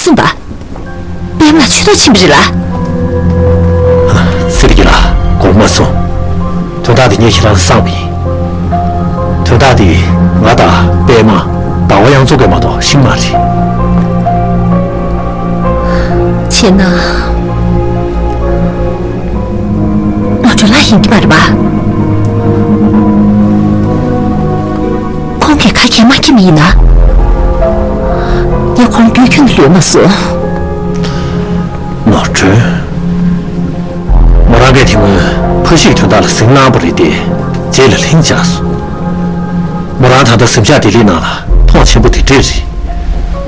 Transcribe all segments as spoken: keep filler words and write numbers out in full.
གསུངས་པ། པད་མ་ལགས་ཆོས་ཐོག་ཕྱིན་པ་རེད་ལ། ཚེ་རིང་ལགས། དགོངས་པ་མ་ཚོམ། དོན་དག་འདི་ངས་ཁྱེད་རང་ལ་གསུངས་པ་ཡིན། དོན་དག་འདི་ང་དང་པད་མ། ཟླ་བ་གཡང་འཛོམས་ཀྱིས་མ་གཏོགས་ཤེས་ཀྱི་མ་རེད། བྱས་ན། ནོར་སྒྲོན་ལགས་ཡིན་གྱི་མ་རེད་པ། ཁོང་གིས་ཁ་གྱེས་མ་གྱེས་མི་ཡིན་ན། ངས་ཁོང་རྒྱུད་ཁྱོན་ནས་ལོན་མ་སོང་། ནོར་སྒྲོན། མོ་རང་གིས་དེ་སྔོན་ཕ་གཞིས་ཀྱི་དོན་དག་ལ་གཟིགས་གནང་བ་རེད་དེ། རྗེས་ལ་ལྷིང་འཇགས་སོང་། མོ་རང་ད་ལྟ་གཟིམ་ཤག་ལྡི་ལི་ནང་ལ་མཐོང་ཆེན་པོ་དེ་འདྲས་རེད།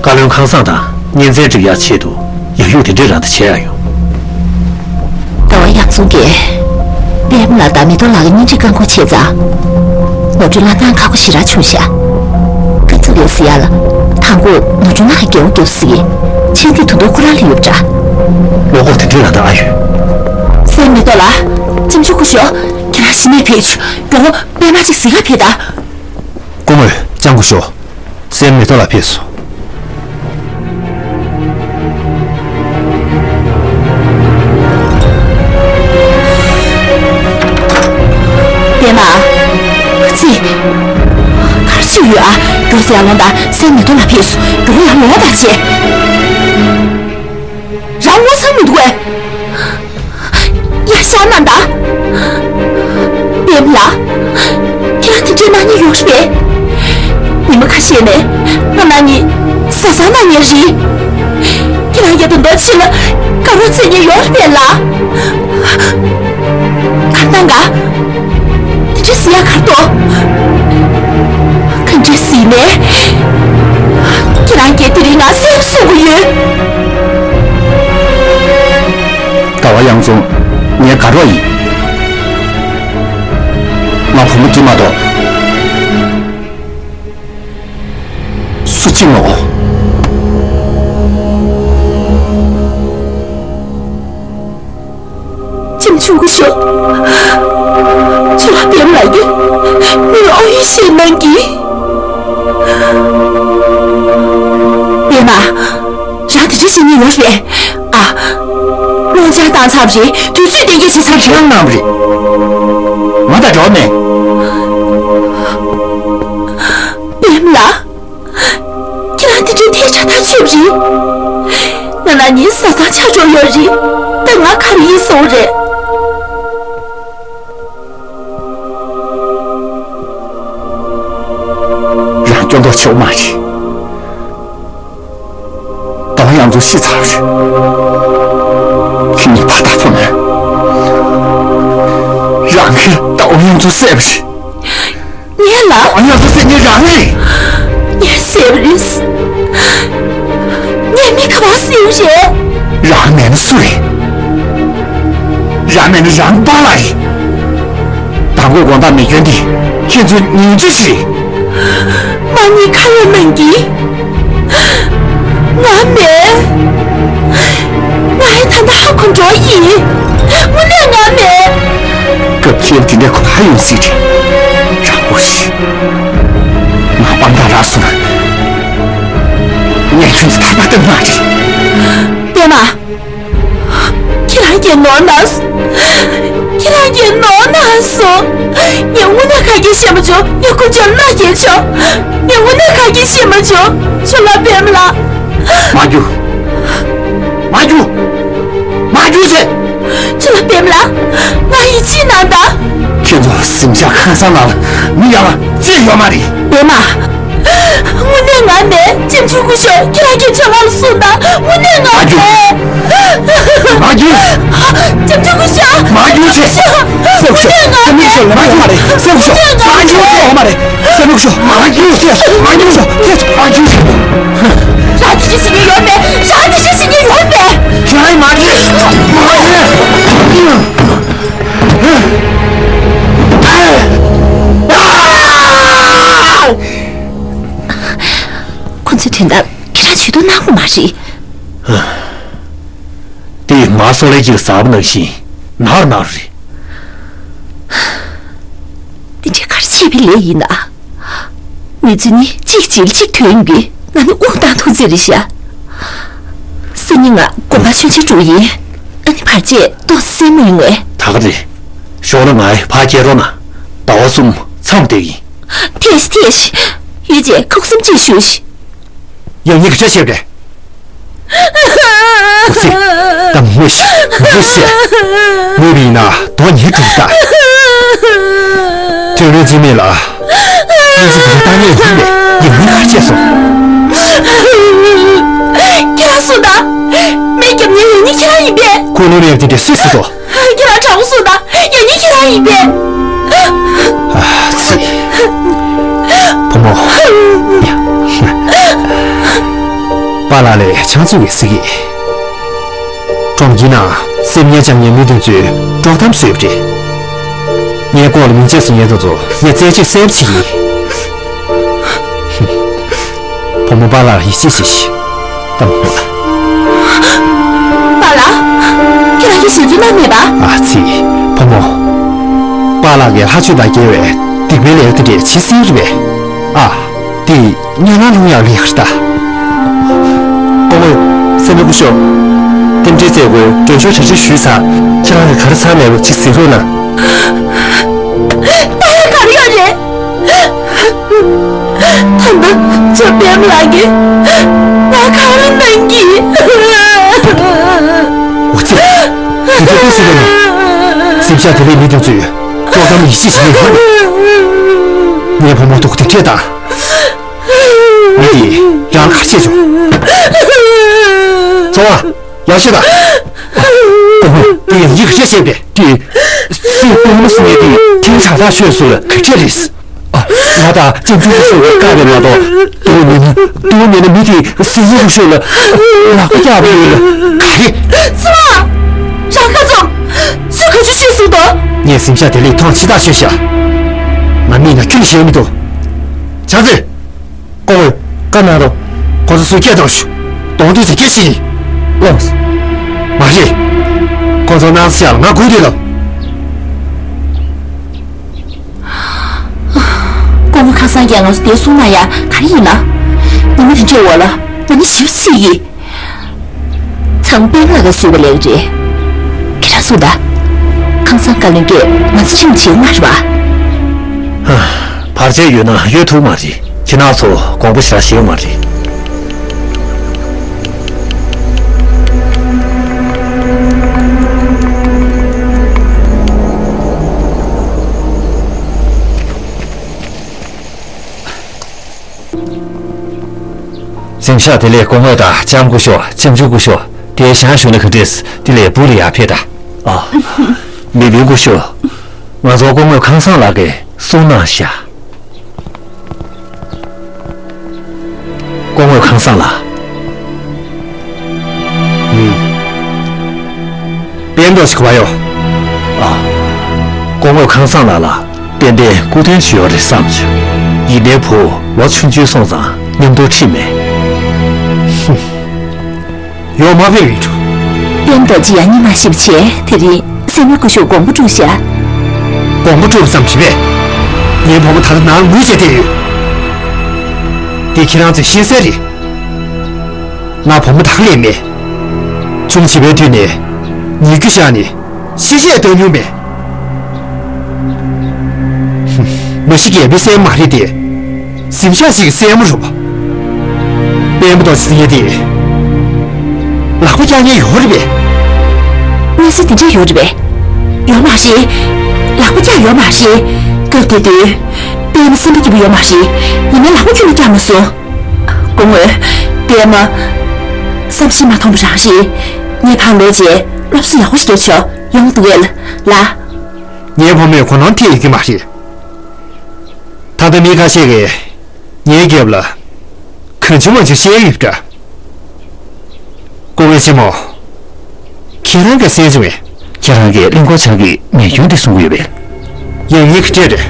བཀའ་བློན་ཁང་བཟང་དང་གཉེན་ཚན་སྒྲིག་ཡག་ཆེད་དུ་ཡ་ཡུག་དེ་འདྲས་རང་དང་བྱས་ཡག་ཡོད། ཟླ་བ་གཡང་འཛོམས་ཀྱིས་པད་མ་ལགས་དང་མེ་ཏོག་ལགས་ཀྱི་གཉེན་སྒྲིག་བཀག་འགོག་བྱས་ཙང་། ནོར་སྒྲོན་ལགས་གནང་ཁག་པོ་ཞེ་དྲག་བྱུང་ཤག། ཀུན་ཚོགས་ཀྱིས་ཟེར་ཡག་ལ། དང་པོ་ནོར་སྒྲོན་ལགས་ཀྱིས་རྒྱལ་པོ་རྒྱལ་པོ་ཟེར་གི། ཕྱིར་འཐེན་དུ་འདོད་ཁོ་རང་ལ་ཡོད་པ་འདྲ། བློ་ཁོག་དེ་འདྲས་རང་དང་ཨ་ཡོད། སྲས་མེ་ཏོག་ལགས། ལྕམ་ཆུང་སྐུ་ཞབས། ཁྱེད་རང་གཞི་ནས་ཕེབས་ཤོག། མགྱོགས་པོ་པད་མ་ཅིག་གཟིགས་ག་ཕེབས་དང་། སྐུ་ངོ་ལྕམ་སྐུ་ཞབས། སྲས་མེ་ཏོག་ལགས་ཕེབས་སོང་། པད་མ། ཙི། ག་རེ་བྱས་ཡོད་ཨ། མགྱོགས་སེ་ཡར་ལོངས་དང་། སྲས་མེ་ཏོག་ལགས་ཕེབས་སོང་། མགྱོགས་ཡར་ལོངས་དང་བྱས། རང་ངོ་ཚ་མི་འདུག་གས། ཡར་ཤོག་གནང་དང་། པད་མ་ལགས། ཁྱེད་རང་དེ་འདྲའི་གནང་མཁན་ཡོད་རེད་པས། ཉི་མ་ཁ་ཤས་ནས་ང་རང་གཉིས་བཟའ་ཚང་གནང་མཁན་རེད། ཁྱེད་རང་གིས་ད་དུང་ཕྱི་ལ་དགའ་རོགས་བྱེད་མཁན་ཡོད་རེད་པས་ལགས། གར་བཏང་ག། དེ་འདྲ་ཟེར་ཡག་ག་རེ་འདུག། ག་འདྲ་ཟེར་ནས། ཁྱེད་རང་གིས་དེ་རིང་ང་སེམས་གསོ་གི་ཡོད། ཟླ་བ་གཡང་འཛོམས། ངའི་དགའ་རོགས་ཡིན། ང་བུ་མོ་འདི་མ་གཏོགས་སུ་གཅིག་མ་འོང་། ལྕམ་ཆུང་སྐུ་ཞབས། ཁྱོད་ལ་པད་མ་ལགས་ཀྱིས་མི་ལ་ཨོ་ཡིག་བཤད་གནང་གི། པད་མ། རང་དེ་འདྲ་བྱེད་མཁན་ཡོད་རེད། ཨ། སློང་ཆ་བཏང་ཚར་བ་རེད། དུས་ཚོད་གཏན་འཁེལ་བྱས་ཚར་བ་རེད། ཁྱེད་རང་གནང་བ་རེད། ང་དང་འབྲེལ་བ་མེད། པད་མ་ལགས། ཁྱེད་རང་དེ་འདྲའི་ཐལ་ཆ་ཐག་ཆོད་པ་རེད། ང་རང་གཉིས་བཟའ་ཚང་ཆགས་འགྲོ་ཡོད་རེད། ད་ང་ག་རེ་ཡིན་བཟོ་རེད། རང་སྐྱོན་འདོགས་ཆོག་མ་རེད། ཟླ་བ་གཡང་འཛོམས་ཤི་ཚར་བ་རེད། ཁྱེད་གཉིས་ཕར་ཐག་ཐུག་ནས། རང་གིས་ཟླ་བ་གཡང་འཛོམས་བསད་པ་རེད། ངས་ལ། ཟླ་བ་གཡང་འཛོམས་བསད་མཁན་རང་རེད། ངས་བསད་པ་རེད། ངས་མི་ག་པར་བསད་པ་རེད། རང་མེད་ན་སུ་རེད། རང་མེད་ན་རང་གི་པཱ་ལགས་རེད། དང་པོའི་དགོང་དག་མེ་སྐྱོན་འདི་ཁྱེད་ཚོའི་ཉེས་འཛུགས་ཤིག་རེད། མ་ཎི་ཁ་ཡོད་གནང་གི། ང་མེད། ང་ཡི་ད་ལྟ་ཧ་གོ་འགྲོ་ཡིན། དངོས་གནས་ང་མེད། སྐབས་འཁེལ་དེ་འདྲའི་ཁོ་ཧ་ཡོང་སྲིད་རེད། རང་གོ་ཤི། ང་དཔང་རྟགས་རག་སོང་ན། ངས་ཁྱོད་ཚོ་ཐར་པ་གཏང་མ་རེད། པད་མ། ཁྱེད་རང་གིས་ནོར་གནང་སོང་། ཁྱེད་རང་གིས་ནོར་གནང་སོང་། ངས་དངོས་གནས་ག་གེ་ཤེས་མ་བྱུང་། ངས་ཁོ་ཚོར་མནའ་སྐྱེལ་ཆོག་ངས་དངོས་གནས་ག་གེ་ཤེས་མ་བྱུང་། ཁྱོད་ལ་པད་མ་ལགས། མ་རྒྱུག་མ་རྒྱུག་མ་རྒྱུག་ཟེར། ཁྱོད་ལ་པད་མ་ལགས། ང་ཡིད་ཆེས་གནང་དང་། ཁྱེད་ཚོ་གཟིམ་ཤག་ཁང་གསར་ནང་ལ་མི་ཡར་ལངས་རྩིས་ཡོད་མ་རེད། པད་མ། དངོས་གནས་ང་མེད། ལྕམ་ཆུང་སྐུ་ཞབས། ཁྱེད་རང་གིས་ཁྱོད་ང་ལ་གསུངས་དང་། དངོས་གནས་ང་མ་རྒྱུག་མེད། མ་རྒྱུག་ལྕམ་ཆུང་སྐུ་ཞབས། མ་རྒྱུག་ཆེ། སྐུ་ཞབས། དངོས་གནས་ང་མེད། དངོས་གནས་ང་མེད། སྐུ་ཞབས། མ་རྒྱུག་ཆེ། མ་རྒྱུག་ཆེ། མ་རྒྱུག་ཆེ། མ་རྒྱུག་ཆེ། མ་རྒྱུག་ཆེ། རང་དེ་འདྲ་བྱེད་མཁན་ཡོད་མེད། རང་དེ་འདྲ་བྱེད་མཁན་ཡོད་མེད། ཁྱེད་རང་མ་རྒྱུག་མ་རྒྱུག་ཁོ་ཚོའི་དོན་དག་ཁྱེད་རང་ཇུས་གཏོགས་གནང་དགོས་མ་རེད། དེ་ང་སོག་ལེ་གཅིག་ཟ་བ་ནང་བཞིན་ནར་ནར་རེད། དེ་འདྲའི་ག་རེ་བྱས་པའི་ལས་ཡིན་ན། མི་ཚོས་ནི་གཅིག་བྱེད་གཅིག་ཐོན་གྱི། ང་ནི་དབུགས་བཏང་ཐུབ་ཚེ་རེད་ཤག་ནི་ང་དགོན་པ་མཆོད་མཇལ་འགྲོ་ཡིན། ཨ་ནི་བར་ཆད་ཏོག་ཙམ་སེལ་མི་ཡོང་ངས། ད་ག་རེད། ཞོགས་ལ་ང་ཕར་སྐྱེལ་རོགས་གནང་། ཟླ་བ་གསུམ་མཚམས་བསྡད་ཡིན། ཐེ་ཤི་ཐེ་ཤི། ཡུལ་ཅན་ཁུག་སེམས་ཅིག་ཞུ་ཤི། ཡང་ཉིད་ཀྱི་འདྲ་བཤད་པས། ཨོ་ཙི། གཏམ་ངོ་ཤེས་ངོ་ཤེས། ངོ་བི་ན་དོ་ཉིད་དུ་ལྟ། དོན་མེད་རྫུན་མེད་ལ། ཨོ་ཙི་དེ་ལྟ་ངས་ཡིན་པས་ཡིན་མིན་ཁ་ཆད་སོང་། ཁྱེད་རང་སུ་ད། མེ་རྒྱབ་ཉེ་ཡིན་ནི་ཁྱེད་རང་ཡིན་པས། ཁོ་ལོ་རེ་དེ་འདྲ་སུས་སུ་དོ། ཁྱེད་རང་དྲང་པོ་གསུངས་དང་། ཡང་ནི་ཁྱེད་རང་ཡིན་པས། ཨ་ཙི། བུ་མོ། ཡ། པཱ་ལགས་ལས་ཆང་ཚུད་བའི་སྲིད་ཀྱི། གྲོང་ཁྱེར་ནང་སེམས་ཉེན་བཅངས་ཉེན་མི་དེ་ཚོས་དཀྲོག་གཏམ་བཟོས་པ་རེད། ངའི་སྐོར་ལ་མི་བྱེད་སུ་ཉེན་དུ་ཚོ་ངས་རྩད་གཅོད་གསལ་པོ་བྱེད་ཀྱི་ཡིན། བུ་མོ་པཱ་ལགས་ཡིད་ཆེས་བྱེད་ཤིག་གཏམ་ངོ་། པཱ་ལགས། ཁྱེད་རང་གིས་ཞེ་ཚུལ་གནང་མེད་པ། ཨ་ཙི། བུ་མོ། པཱ་ལགས་ཀྱིས་ལྷ་ཆོས་དང་འགལ་བའི་སྡིག་པའི་ལས་དེ་འདྲས་བྱེད་སྲིད་རེད་པས། ཨ། དེ་སྙན་ངག་ལུང་ཡག་ལེགས་ད། སྐུ་ངོ། སེམས་པའི་སྐུ་ཞབས། རྟེན་འབྲེལ་མཛད་སྒོའི་མགྲོན་ཤོག་གྲ་སྒྲིག་ཞུས་ཚར། ཁྱེད་རང་གིས་ག་རེ་ཚང་མེད་པ་ཅིག་གཟིགས་རོགས་གནང་། ད་ཡང་ག་རེ་ཡོད་རེད། ད་ལྟ་ཇོ་པད་མ་ལགས་ཀྱིས་ང་ག་རེ་གནང་གི། འོ་ཙི། དེ་ཚོ་ཅི་ཟེར་ནས། སེམས་ཤ་དེ་ལས་མི་དེ་ཚོས་དཀྲོག་གཏམ་ཡིད་ཆེས་བྱེད་ཡོད་རེད། ངའི་བུ་མོ་སྡུག་དེ་འཕྲད་དང་། མི་དེ་རང་ཁ་ཆད་བྱུང་། ཚོ་བ། ཡག་ཤོས་དང་། འདི་ཡང་ཡིག་རེ་བཤད་པས། དེ། སུས་དཔེ་མི་སྲིད་ངེས་དེ་ཐེངས་ཁྲག་ཐག་ཆོད་སོང་ལ་ག་ཁྲེ་རེད། ང་དང་ཅན་ཅུང་སོགས་ཀྱི་བཀའ་རེད་མ་གཏོགས། དུ་མིན་དུ་མིན་མི་དེ་སྲིད་ཟུར་ཤོད་ལ་ལག་པ་རྒྱག་པ་ཡོད་ལ་ག་རེ། ཚོ། རང་ཁ་ཚོམ། སུས་ག་ཚོད་ཤོད་སྲིད་དོ། ངས་སེམས་ཤ་དེ་ལས་ཐོང་ཆེ་ཐག་ཆོད་ཤག་ང་མིན་ན་ཁྱོད་ཤེས་མི་འདུག་ཆང་ཚེ། སྐུ་ངོ། བཀའ་གནང་རོགས། ཁོ་ཚོ་སུ་སྐད་གཏོང་ཞུ། གཏོང་དུས་ཚེ་སྐད་ཤེས་ཡིན། ལགས། མ་རེད། ཁོ་ཚོ་སྣང་ས་ཡག་ལ་ང་སྒུག་དུས་ལབ། སྐུ་ངོ་ཁ་སང་རྒྱ་ང་ཚོ་དེ་གསུང་ན་ཡ་ག་རེ་ཡིན་ན། ཉི་མ་དེ་འདྲའི་འོག་ལ་ང་ནི་ཞིབ་ཅིག་ཡིན། ཚང་པེ་ལ་ག་སུ་བ་ལེགས་རེད། ཁྱེད་རང་སུ་ད། ཁང་སང་བཀའ་བློན་གྱིས་ང་ཚོ་ཁྲིམས་བྱེད་མ་རེད་བ། བར་ཆད་ཡོད་ན་ཡོད་ཐུག་མ་རེད། ཁྱེད་རང་ཚོ་དགོངས་པ་ཞེ་དྲག་བཞེས་ཡོད་མ་རེད། སེམས་ཤ་དེ་ལས་སྐུ་ངོ་དང་ལྕམ་སྐུ་ཞབས་ལྕམ་ཆུང་སྐུ་ཞབས་དེ་ཞང་ཞུ་ན་ག་འདྲས་དེ་ལས་བུ་ལ་ཡར་ཕེབས་དང་། ཨ། མི་བུ་སྐུ་ཞབས། ང་ཚོ་སྐུ་ངོ་ཁང་བཟང་ལགས་ཀྱིས་གསུང་གནང་ཤག་སྐུ་ངོ་ཁང་བཟང་ལགས། ཨུམ། དཔེ་མདོག་ཞིག་བ་ཡོ། ཨ། སྐུ་ངོ་ཁང་བཟང་ལགས་ལ་ཏན་ཏན་སྐུ་མདུན་ཞུ་ཡོད་རེད་བསམ་བྱུང་། ཡིན་ནའི་བུ་ལོ་ཆུང་ཆུང་སོང་ཙང་མཉམ་དུ་ཁྲིད་མེད། ཧུམ། ཡོང་མ་ཕེབས་ཡིན་འགྲོ། དཔེ་མདོག་ཅི་ཡང་གཉིད་མ་ཤེས་པ་བྱས་དེ་རིང་སེམས་པའི་སྐུ་ཞབས་དགོངས་པ་གྲུབ་ཤག་དགོངས་པ་གྲུབ་ཙམ་བྱས་པས། ངའི་བུ་མོ་ད་ལྟ་ནང་ལ་ངུས་བྱས་བསྡད་ཡོད། འདི་ཁྱེད་རང་ཚོས་ཤེས་གསལ་རེད། ང་བུ་མོ་དག་ལས་མེད། ཆུང་བྱིས་པའི་དུས་ནས་ཉལ་རྒྱུ་བཞག་ནས་ཤི་ཤེས་བཏང་མྱོང་མེད། མ་གཞི་རྒྱལ་པོའི་སྲས་མ་རེད་དེ། གཟིམ་ཤག་ཞིག་གི་སྲས་མོ་རེད་པ། དཔོན་པོ་དང་སྲིད་ངན་དེ། ལག་པ་བཀྱག་མཁན་ཡོད་རེད་པས། གནས་ཚུལ་དེ་འདྲ་ཡོད་རེད་པས། ཡོད་མ་རེད། ལག་པ་བཀྱག་ཡོད་མ་རེད། སྐབས་དེ་དུས། དཔོན་པོ་སེམས་པ་སྐྱིད་པོ་ཡོད་མ་རེད། ཡིན་ནའི་ལག་པ་ཁྱོན་ནས་བཀྱག་མ་སོང་། སྐུ་ངོ། པད་མ། བསམ་ཤེས་མ་ཐོང་པ་རང་རེད། ངས་ཕར་ལོག་རྗེས་སློབ་གསོ་ཡག་པོ་ཞིག་རྒྱབ་ཆོག་ཡོང་འདུག་གས་ལ། ངའི་བུ་མོས་གོ་ནོར་ཐེབས་ཡོད་ཀྱི་མ་རེད། ད་ལྟ་མི་ཁ་ཤས་ཀྱིས་ངའི་རྒྱབ་ལ་གང་བྱུང་མང་བྱུང་བཤད་ཡོད་འདྲ། སྐུ་ངོ་ཆེན་མོ། ཁྱེད་རང་གིས་གསན་བྱུང་བས། ཁྱེད་རང་གིས་གླིང་སྐོར་ཆང་གི་མེ་སྐྱོན་དེ་གསུང་གི་ཡོད་པས། ཡང་ཡིག་སྤྲད་རེད།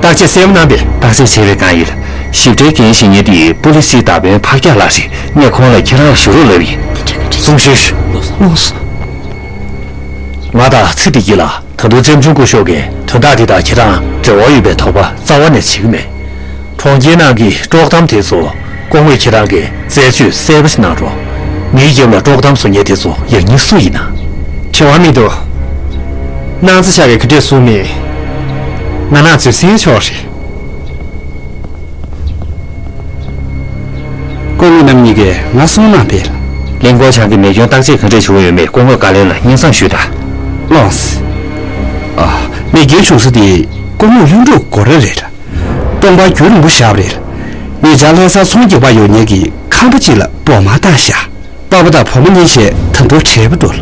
བརྟག་དཔྱད་གསལ་པོ་གནང་པས། བརྟག་དཔྱད་བྱས་པའི་སྒང་ཡིན། ཞིབ་ཕྲའི་འགན་བཞེས་མཁན་དེ་པུ་ལི་སིའི་བདག་དཔོན་ཕག་སྐྱག་ལགས་རེད། ངས་ཁོང་ལ་ཁྱེད་རང་ལ་ཞུ་རོགས་ལབ་ཡིན། གསུང་ཞུས། ལགས་སོ། ང་དང་ཚེ་བདེ་སྐྱིད་ལགས། ད་དུང་ལྕམ་ཆུང་སྐུ་ཞབས་ཀྱིས་དོན་དག་འདི་དང་ཁྱེད་རང་འབྲེལ་བ་ཡོད་པའི་དོགས་པ་རྩ་བ་ནས་བྱེད་ཀྱི་མེད། གྲོང་ཁྱེར་ནང་གི་དཀྲོག་གཏམ་དེ་ཚོ་སྐུ་ངོས་ཁྱེད་རང་གིས་རྩད་གཅོད་གསལ་པོ་ཞིག་གནང་རོགས། མིའི་རྒྱབ་ལ་དཀྲོག་གཏམ་བཟོ་མཁན་དེ་ཚོ་ཡང་སྙིང་སུ་ཡིན་ན། དྲི་བ་མི་འདུག་སྣང་རྩེ་ཤག་གིས་ག་འདྲས་གསུངས་མིན། ང་ནག་ཚོས་གསན་ཆོག་རེད། སྐུ་ངོ་རྣམ་གཉིས་ཀས་ང་གསུངས་གནང་དེ། གླིང་སྐོར་ཆང་གི་མེ་སྐྱོན་བརྟག་དཔྱད་ག་འདྲས་བྱུང་ཡོད་མེད་སྐུ་ངོ་བཀའ་བློན་ལ་སྙན་སེང་ཞུས་དང་། ལགས་སོ། ཨ། མེ་སྐྱོན་བྱུང་ས་དེ་སྐུ་ངོ་གཡུ་འབྲུག་སྒོ་ར་རེད། སྟོང་པ་རྒྱུན་རིང་པོ་བཞག་པ་རེད། ངེད་ཅག་ལྷ་སར་ཚོང་རྒྱག་པར་ཡོང་མཁན་གྱི་ཁང་པ་གཅིག་ལ་སྦོ་མ་བཏང་ཤག་པ་ཕ་དང་བུ་མོ་གཉིས་བྱས་ད་དུང་བྲེལ་པོ་འདུག་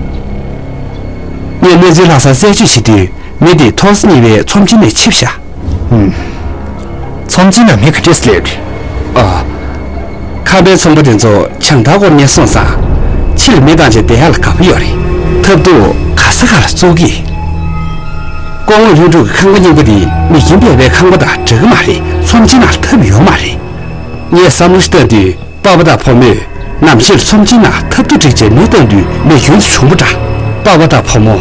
ངས་གནས་ཚུལ་ལྷག་བསམ་རྩད་གཅོད་བྱེད་དུས་མི་དེ་ཐོག་ས་གཉིས་པའི་ཚོམས་ཆེན་ནས་ཆིབས་ཤག་ཧུམ། ཚོམས་ཆེན་ནང་མི་ག་འདྲས་སླེབས་རེད། ཨ། ཁང་པའི་ཚོང་པ་དེ་ཚོ་ཆང་ད་སྐོར་ངས་སོང་ཙང་། ཕྱིར་མི་བཏང་བྱས་བསྡད་ཡག་ལ་དགའ་པོ་ཡོད་རེད། ཐབས་སྡུག་ག་ས་ག་ལ་བཙུགས་ཀྱི། སྐུ་ངོ་གཡུ་འབྲུག་གི་ཁང་པ་རྙིང་པ་དེ་མི་རྒན་པའི་ཁང་པ་དང་འདྲ་གི་མ་རེད། ཚོམས་ཆེན་ནང་ཐབས་ཡོད་མ་རེད། ངས་བསམ་བློ་ཞིག་བཏང་དུས་པ་ཕ་དང་བུ་མོས་ནམ་ཕྱེད་ཚོམས་ཆེན་ནང་ཐབས་སྡུག་སྒྲིག་བྱས་མི་བཏང་དུས་མེ་སྐྱོན་ཅིག་བྱུང་པ་འདྲ། པ་ཕ་དང་བུ་མོ།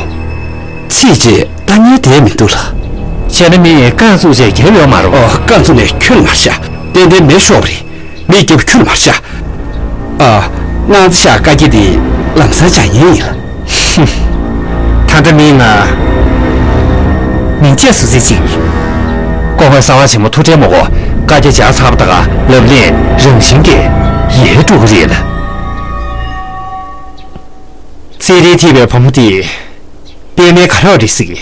ཚིག་བཅད་ལྟ་ཉན་བསྡད་མི་འདུག་ལ། བྱས་ན་མིས་རྐང་བཙུགས་བྱས་རྒྱབ་ཡོད་མ་རེད། ཨོ། རྐང་བཙུགས་ནས་ཁྱོན་མར་བཞག་ཏན་ཏན་མེ་ཤོར་བ་རེད། མེ་རྒྱབ་ཁྱོན་མར་བཞག་ཨ། སྣང་རྩེ་ཤག་བཀའ་རྒྱ་དེ་ལམ་སང་བྱ་ཉན་ཡིན་ལ། ཧུམ། ད་ལྟ་མིན་ང་། མིང་བཅས་སུ་གཟིགས་ཅིག་སྐུ་ངོ་གསང་བ་ཆེན་མོ་ཐུགས་ཁྲལ་མ་དགོས། བཀའ་རྒྱ་བཞག་ཚར་བ་དང་ལབ་གླེང་རང་བཞིན་གྱིས་ཡལ་འགྲོ་གི་རེད་ལ། ཚེ་རིང་ཐེ་བའི་བུ་མོ་དེ། པད་མའི་ག་རེ་རེད་ཟེར་གི།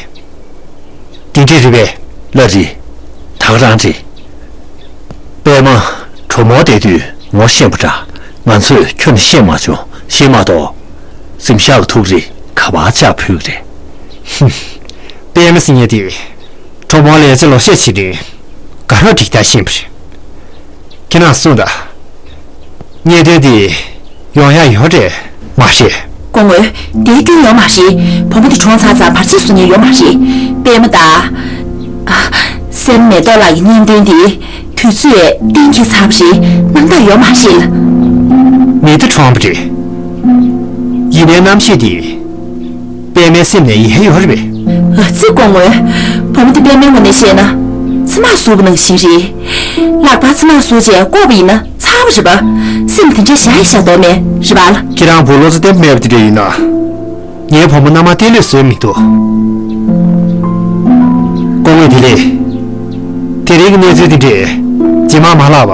དེ་འདྲས་རེད་པས། ལགས་རེད། ད་ག་རང་རེད། པད་མ། གྲོ་མོ་བསྡད་དུས་ངོ་ཤེས་པ་འདྲ། ང་ཚོས་ཁྱོན་ནས་ཤེས་མ་བྱུང་། ཤེས་མ་གཏོགས། གཟིམ་ཤག་གི་ཐུགས་རེ་ག་པར་ལྕགས་ཕུལ་གི་རེད། ཧུམ། པད་མ་ཟེར་མཁན་དེ། གྲོ་མོ་ལ་ཡ་ཅིག་ལོག་བཤད་བྱེད་དུས། ག་རེ་འགྲིག་ཐག་ཤེས་པ་རེད། ཁྱེད་རང་གསུངས་དང་། གནད་དོན་འདི་ཡོང་ཡ་ཡོད་རེད། མ་རེད། སྐུ་ངོ། དེའི་སྐྱོན་ཡོད་མ་རེད། བུ་མོ་དེ་གྲོངས་ཚར་ཙང་བར་ཆད་བཟོ་མཁན་ཡོད་མ་རེད། པད་མ་དང་། ཨ། སེམས་མེ་ཏོག་ལགས་ཀྱི་གཉེན་སྟོན་འདི་དུས་ཚོད་གཏན་འཁེལ་ཚར་བ་རེད། སྣང་དག་ཡོད་མ་རེད་ལ། མི་དེ་གྲོངས་པ་རེད། ཡིན་ནའི་རྣམ་ཤེས་དེ། པད་མའི་སེམས་ནས་ཡལ་ཡོད་རེད་པས། ཨ་ཙི་སྐུ་ངོ། བུ་མོ་དེ་པད་མའི་ངོས་ནས་བཤད་ན། རྩི་མར་ཟུག་པ་ནང་བཞིན་རེད། ལག་པར་རྩི་མར་ཟུག་བྱས་བཀོག་པ་ཡིན་ན་ཚར་བ་རེད་པ། སེམས་དེ་འདྲའི་བཞག་ཡ་བཞག་མདོག་མེད་རེད་པ་ལ། ཁྱེད་རང་བུ་བློ་རྩ་བརྟན་པོ་མེད་པ་དེ་འདྲ་ཡིན་ན། ངའི་བུ་མོ་མནའ་མ་གཏན་ལས་བཟོས་མི་འདུག་སྐུ་ངོ་བདེ་ལེགས། དེ་རིང་གི་གནས་ཚུལ་དེ་འདྲས་རྗེས་མ་མ་ལྷག་པ།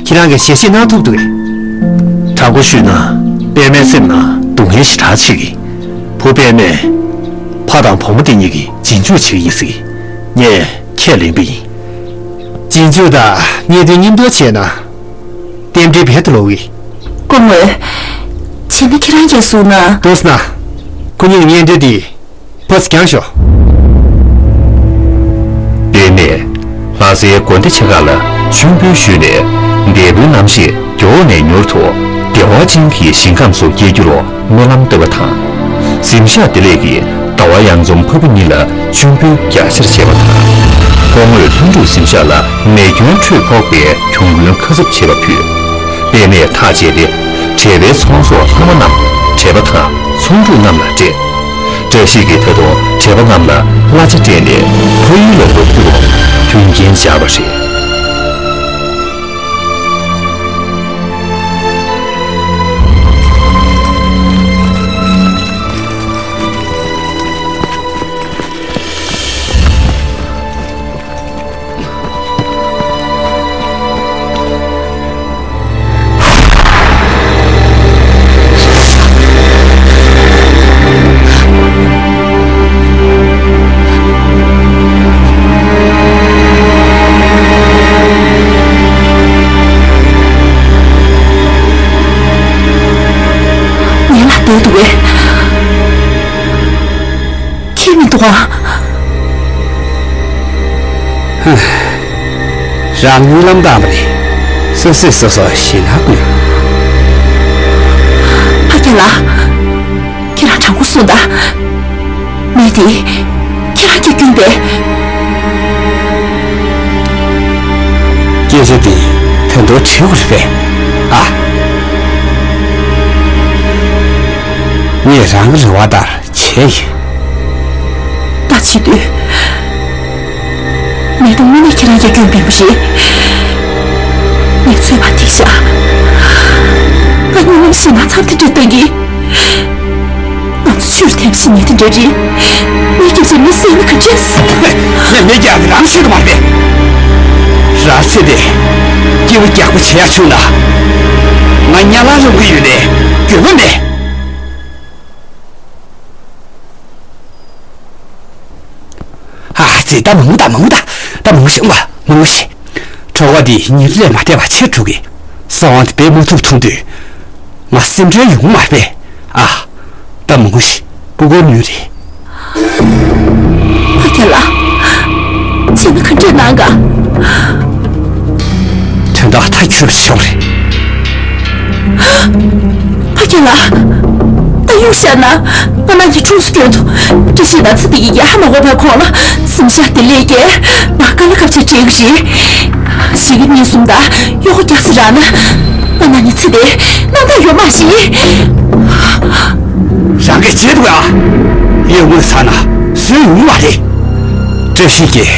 ཁྱེད་རང་གིས་ཞལ་བཞེས་གནང་ཐུབ་འདུག་གས། དྲང་པོ་ཞུས་ན། པད་མའི་སེམས་ནང་སྡུག་བསྔལ་ཞེ་དྲག་བྱེད་ཀྱི། བུ་པད་མས། ཕ་དང་བུ་མོ་དེ་གཉིས་ཀྱི་རྗེས་འཇུག་བྱེད་ཀྱི་ཡིན་ཟེར། ངས་ཁས་ལེན་པ་ཡིན། རྗེས་འཇུག་དང་གནད་དོན་མཉམ་དུ་བྱས་ན། རྟེན་འབྲེལ་རྦད་དེ་ལོག་གི། སྐུ་ངོ། བྱས་ན་ཁྱེད་རང་གིས་གསུངས་ན། འདུག་སེ་ན། ཁོ་གཉིས་ཀྱི་གཉེན་འབྲེལ་འདི། ཕར་ཚུར་བརྐྱངས་ཤོག་པད་མས། ལྷ་སའི་དགོན་སྡེ་ཆེ་ཁག་ལ་མཆོད་འབུལ་ཞུས་ནས། འདས་པོའི་རྣམ་ཤེས་མགྱོགས་ནས་མྱུར་དུ་བདེ་བ་ཅན་གྱི་ཞིང་ཁམས་སུ་སྐྱེ་རྒྱུར་སྨོན་ལམ་བཏབ་པ་དང་། གཟིམ་ཤག་བདེ་ལེགས་ཀྱིས་ཟླ་བ་གཡང་འཛོམས་ཕུར་བུ་གཉིས་ལ་མཆོད་འབུལ་རྒྱ་ཆེར་བྱས་པ་དང་། སྐུ་ངོས་ལྷུན་གྲུབ་གཟིམ་ཤག་ལ་མེ་སྐྱོན་འཕྲོས་ཕོག་པའི་གྱོང་གུན་ཁ་གསབ་བྱེད་པ་ཕུད། པད་མས་ཐག་བཅད་དེ། བྲེལ་བའི་ཚོང་ཟོག་ལྷག་མ་རྣམས་བྲེལ་བ་དང་ཚོང་ཕྲུག་རྣམས་ལ་སྤྲད། བཀྲ་ཤིས་ཀྱིས་ད་དུང་བྲེལ་བ་རྣམས་ལ་གླ་ཆ་སྤྲད་ནས་ཕ་ཡུལ་ལ་འབབ་རྒྱུར་མཐུན་རྐྱེན་སྦྱར་བ་རེད། ངའི་ལག་བསྡད་འདུག་གས། ཁྱེད་མི་འདུག་ཨ། ཧ། རང་ཉིད་ལམ་བཏང་བ་རེད། སོ་སོས་སོ་སོ་ཞེད་སྣང་དགོས། ཕ་རྒྱལ་ལགས། ཁྱེད་རང་དྲང་པོ་གསུངས་དང་། མི་དེ་ཁྱེད་རང་གིས་བསྐྱོན་པས། སྐད་ཆ་འདི་ད་དུང་དྲི་དགོས་རེད་པས། ཨ། ངས་རང་གི་རེ་བ་ལྟར། བྱས་ཡོད། ད་བྱེད་དུས། མེ་དང་དངོས་གནས་ཁྱེད་རང་གིས་སྐྱོན་འབེན་པ་རེད། ངས་ཚོད་དཔག་ཐིག་བཞག་ང་སྙིང་ན་ ཞེད་སྣང་ཚབས་དེ་འདྲ་བཏང་གི། ང་ཚོ་ཆུར་ཐེམ་ཞིག་ཉལ་དེ་འདྲ་རེད། མི་སྐྱབས་སུ་མི་བསད་ན་ག་འདྲས། ངས་མི་སྐྱབས་རང་ཤི་དུ་མ་རེད། རང་ཚེ་དེ་སྐྱིད་པོ་རྒྱག་པོ་བྱེད་ཡག་བྱུང་ན། ང་ཉ་ལ་རུང་གི་ཡོད་ནས་འགྱོད་པ་མེད། ཨ་ཙི། ད་མང་པོ་ད་མང་པོ་ད། ད་མང་པོ་ཞིག་མ་མང་པོ་ཞིག་ཁྲོ་བ་འདི་ཉིན་རེ་ལས་མ་བསྡད་པ་ཆེར་འགྲོ་གི། ས་དབང་དེ་འབེབས་མ་ཐུབ་མཐོང་དུས། ང་སེམས་ཁྲལ་ཡོང་མ་རེད་པས། ཨ། ད་མང་པོ་ཞིག་སྤུ་གུར་ཉུལ་རེད། ཕ་ཁྱེད་ལ། ཁྱེད་ནི་ག་འདྲས་གནང་ག་དོན་དག་ཐག་ཆོད་པ་ཞིག་བྱུང་རེད། ཕ་ཁྱེད་ལ། ད་ཡུག་བཤད་ན། ང་ན་ཡི་ཁྲུངས་སུ་སྐྱོན་ཐུབ། བཀྲ་ཤིས་དང་ཚེ་བདེ་ཡི་གེ་ཧ་མ་གོ་བར་ཁོང་ལ་སེམས་ཤ་དེ་ལས་ཀྱི་ང་དཀའ་ལ་ཁབ་ཆེ་བྲེག་གི་རེད། ཞིག་གི་གཉིས་གསུམ་དང་གཡོག་རྒྱག་ས་རག་ན། ང་ན་ནི་ཚེ་བདེ་སྣང་དག་ཡོད་མ་ཤེས། རང་གིས་བྱེད་ཐུབ་ཨ། ཡོད་ངོས་ཚ་ན་སུས་ཡོང་མ་རེད། བཀྲ་ཤིས་ཀྱིས་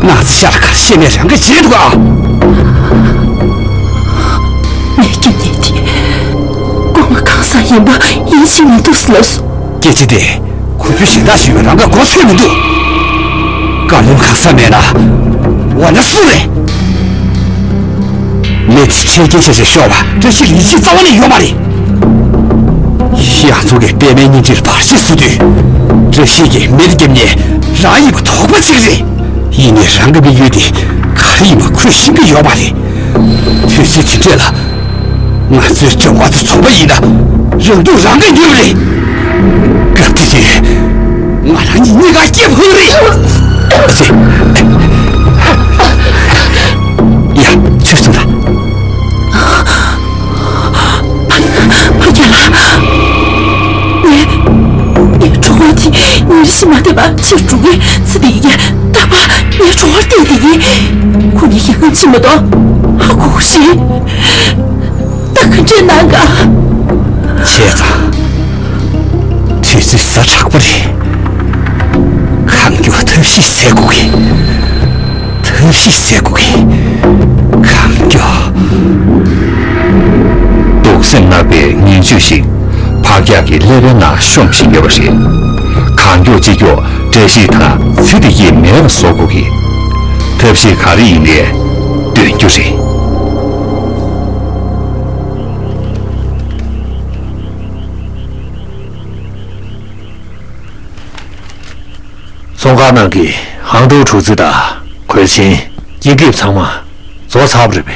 ནགས་ཚལ་ཤར་ཁར་ཤེས་ནས་རང་གིས་བྱེད་ཐུབ་ཨ། མེ་སྐྱོན་ནད་དེ་སྐུ་ངོ་གང་ཟག་ཡིན་པ་ཡིད་ཆེས་མི་འདུག་ཟེར་ལབ་སོང་། སྐད་ཆ་དེ་གོ་རྒྱུ་གཞན་དག་ཞིག་ཡོད་རང་ག་གོ་ཆོད་མི་འདུག་བཀའ་བློན་གང་ཟག་མེད་ན་འོ་ན་སུ་རེད། མི་དེ་ཁྲེལ་རྒྱལ་ཆེ་ཆེ་ཤོར་བ་བཀྲ་ཤིས་ལ་ཡིད་ཆེས་རྩ་བ་ནས་ཡོད་མ་རེད། ཡང་ཚོ་གིས་པད་མའི་གཉིས་འདྲིལ་བར་ཆད་བཟོ་དུས། བཀྲ་ཤིས་ཀྱིས་མེ་དེ་བརྒྱབ་ནས་རང་ཡིན་པ་དོགས་པ་བྱེད་ཀྱི་རེད། ཡིན་ནའི་རང་གི་དམིགས་ཡུལ་དེ་ག་རེ་ཡིན་པ་ཁོས་ཤེས་ཀྱི་ཡོད་མ་རེད། དུས་ཚོད་དེ་འདྲས་ལ། ང་ཚོའི་འབྲེལ་བ་དེ་ཚོགས་པ་ཡིན་ན་རང་སྡུག་རང་གིས་ཉོས་རེད། སྐབས་དེ་དུས་ང་རང་གཉིས་གཉིས་ཀ་སྐྱེ་ཕོད་རེད། ཨ་ཙི། ཡ། ཆོས་གསུངས་དང་། ཕ་ཁྱེད་ལ། ངས་ངའི་གྲོགས་པོ་དེ་ཉིན་ཞིག་མ་བསྡད་པ་ཕྱིར་འགྲོ་གི་ཚེ་འདི་ཡི་རྟག་པར་ངའི་གྲོགས་པོར་བལྟས་བསྡད་ཡིན། ཁོ་ནི་ཡང་ཕྱིན་མ་གཏོགས་ཧ་གོ་གི་ཞིག་ད་ག་འདྲས་གནང་ག་བྱས་ཙང་། དུས་ཚོད་ཛ་དྲག་པོ་རེད། གང་མགྱོགས་ཐབས་ཤེས་བྱེད་དགོས་ཀྱི། ཐབས་ཤེས་བྱེད་དགོས་ཀྱི། གང་མགྱོགས། གདུང་སེམས་མནར་བའི་ངན་ཇུས་ཤིག་ཕག་སྐྱག་གི་ཀླད་པའི་ནང་ཤོང་བཞིན་ཡོད་པ་རེད། གང་མགྱོགས་ཅི་མགྱོགས་བཀྲ་ཤིས་དང་ཚེ་བདེ་སྐྱིད་མེད་པ་བཟོ་དགོས་ཀྱི། ཐབས་ཤེས་ག་རེ་ཡིན་ནའི་འདོན་རྒྱུ་རེད། ཚོང་ཁང་ནང་གི་ཧང་ཀྲོའུ་གྲུ་རྩི་དང་གོས་ཆེན། དཀྱིལ་འཁེབས་ཚང་མ་རྫོགས་ཚར་བ་རེད་པས།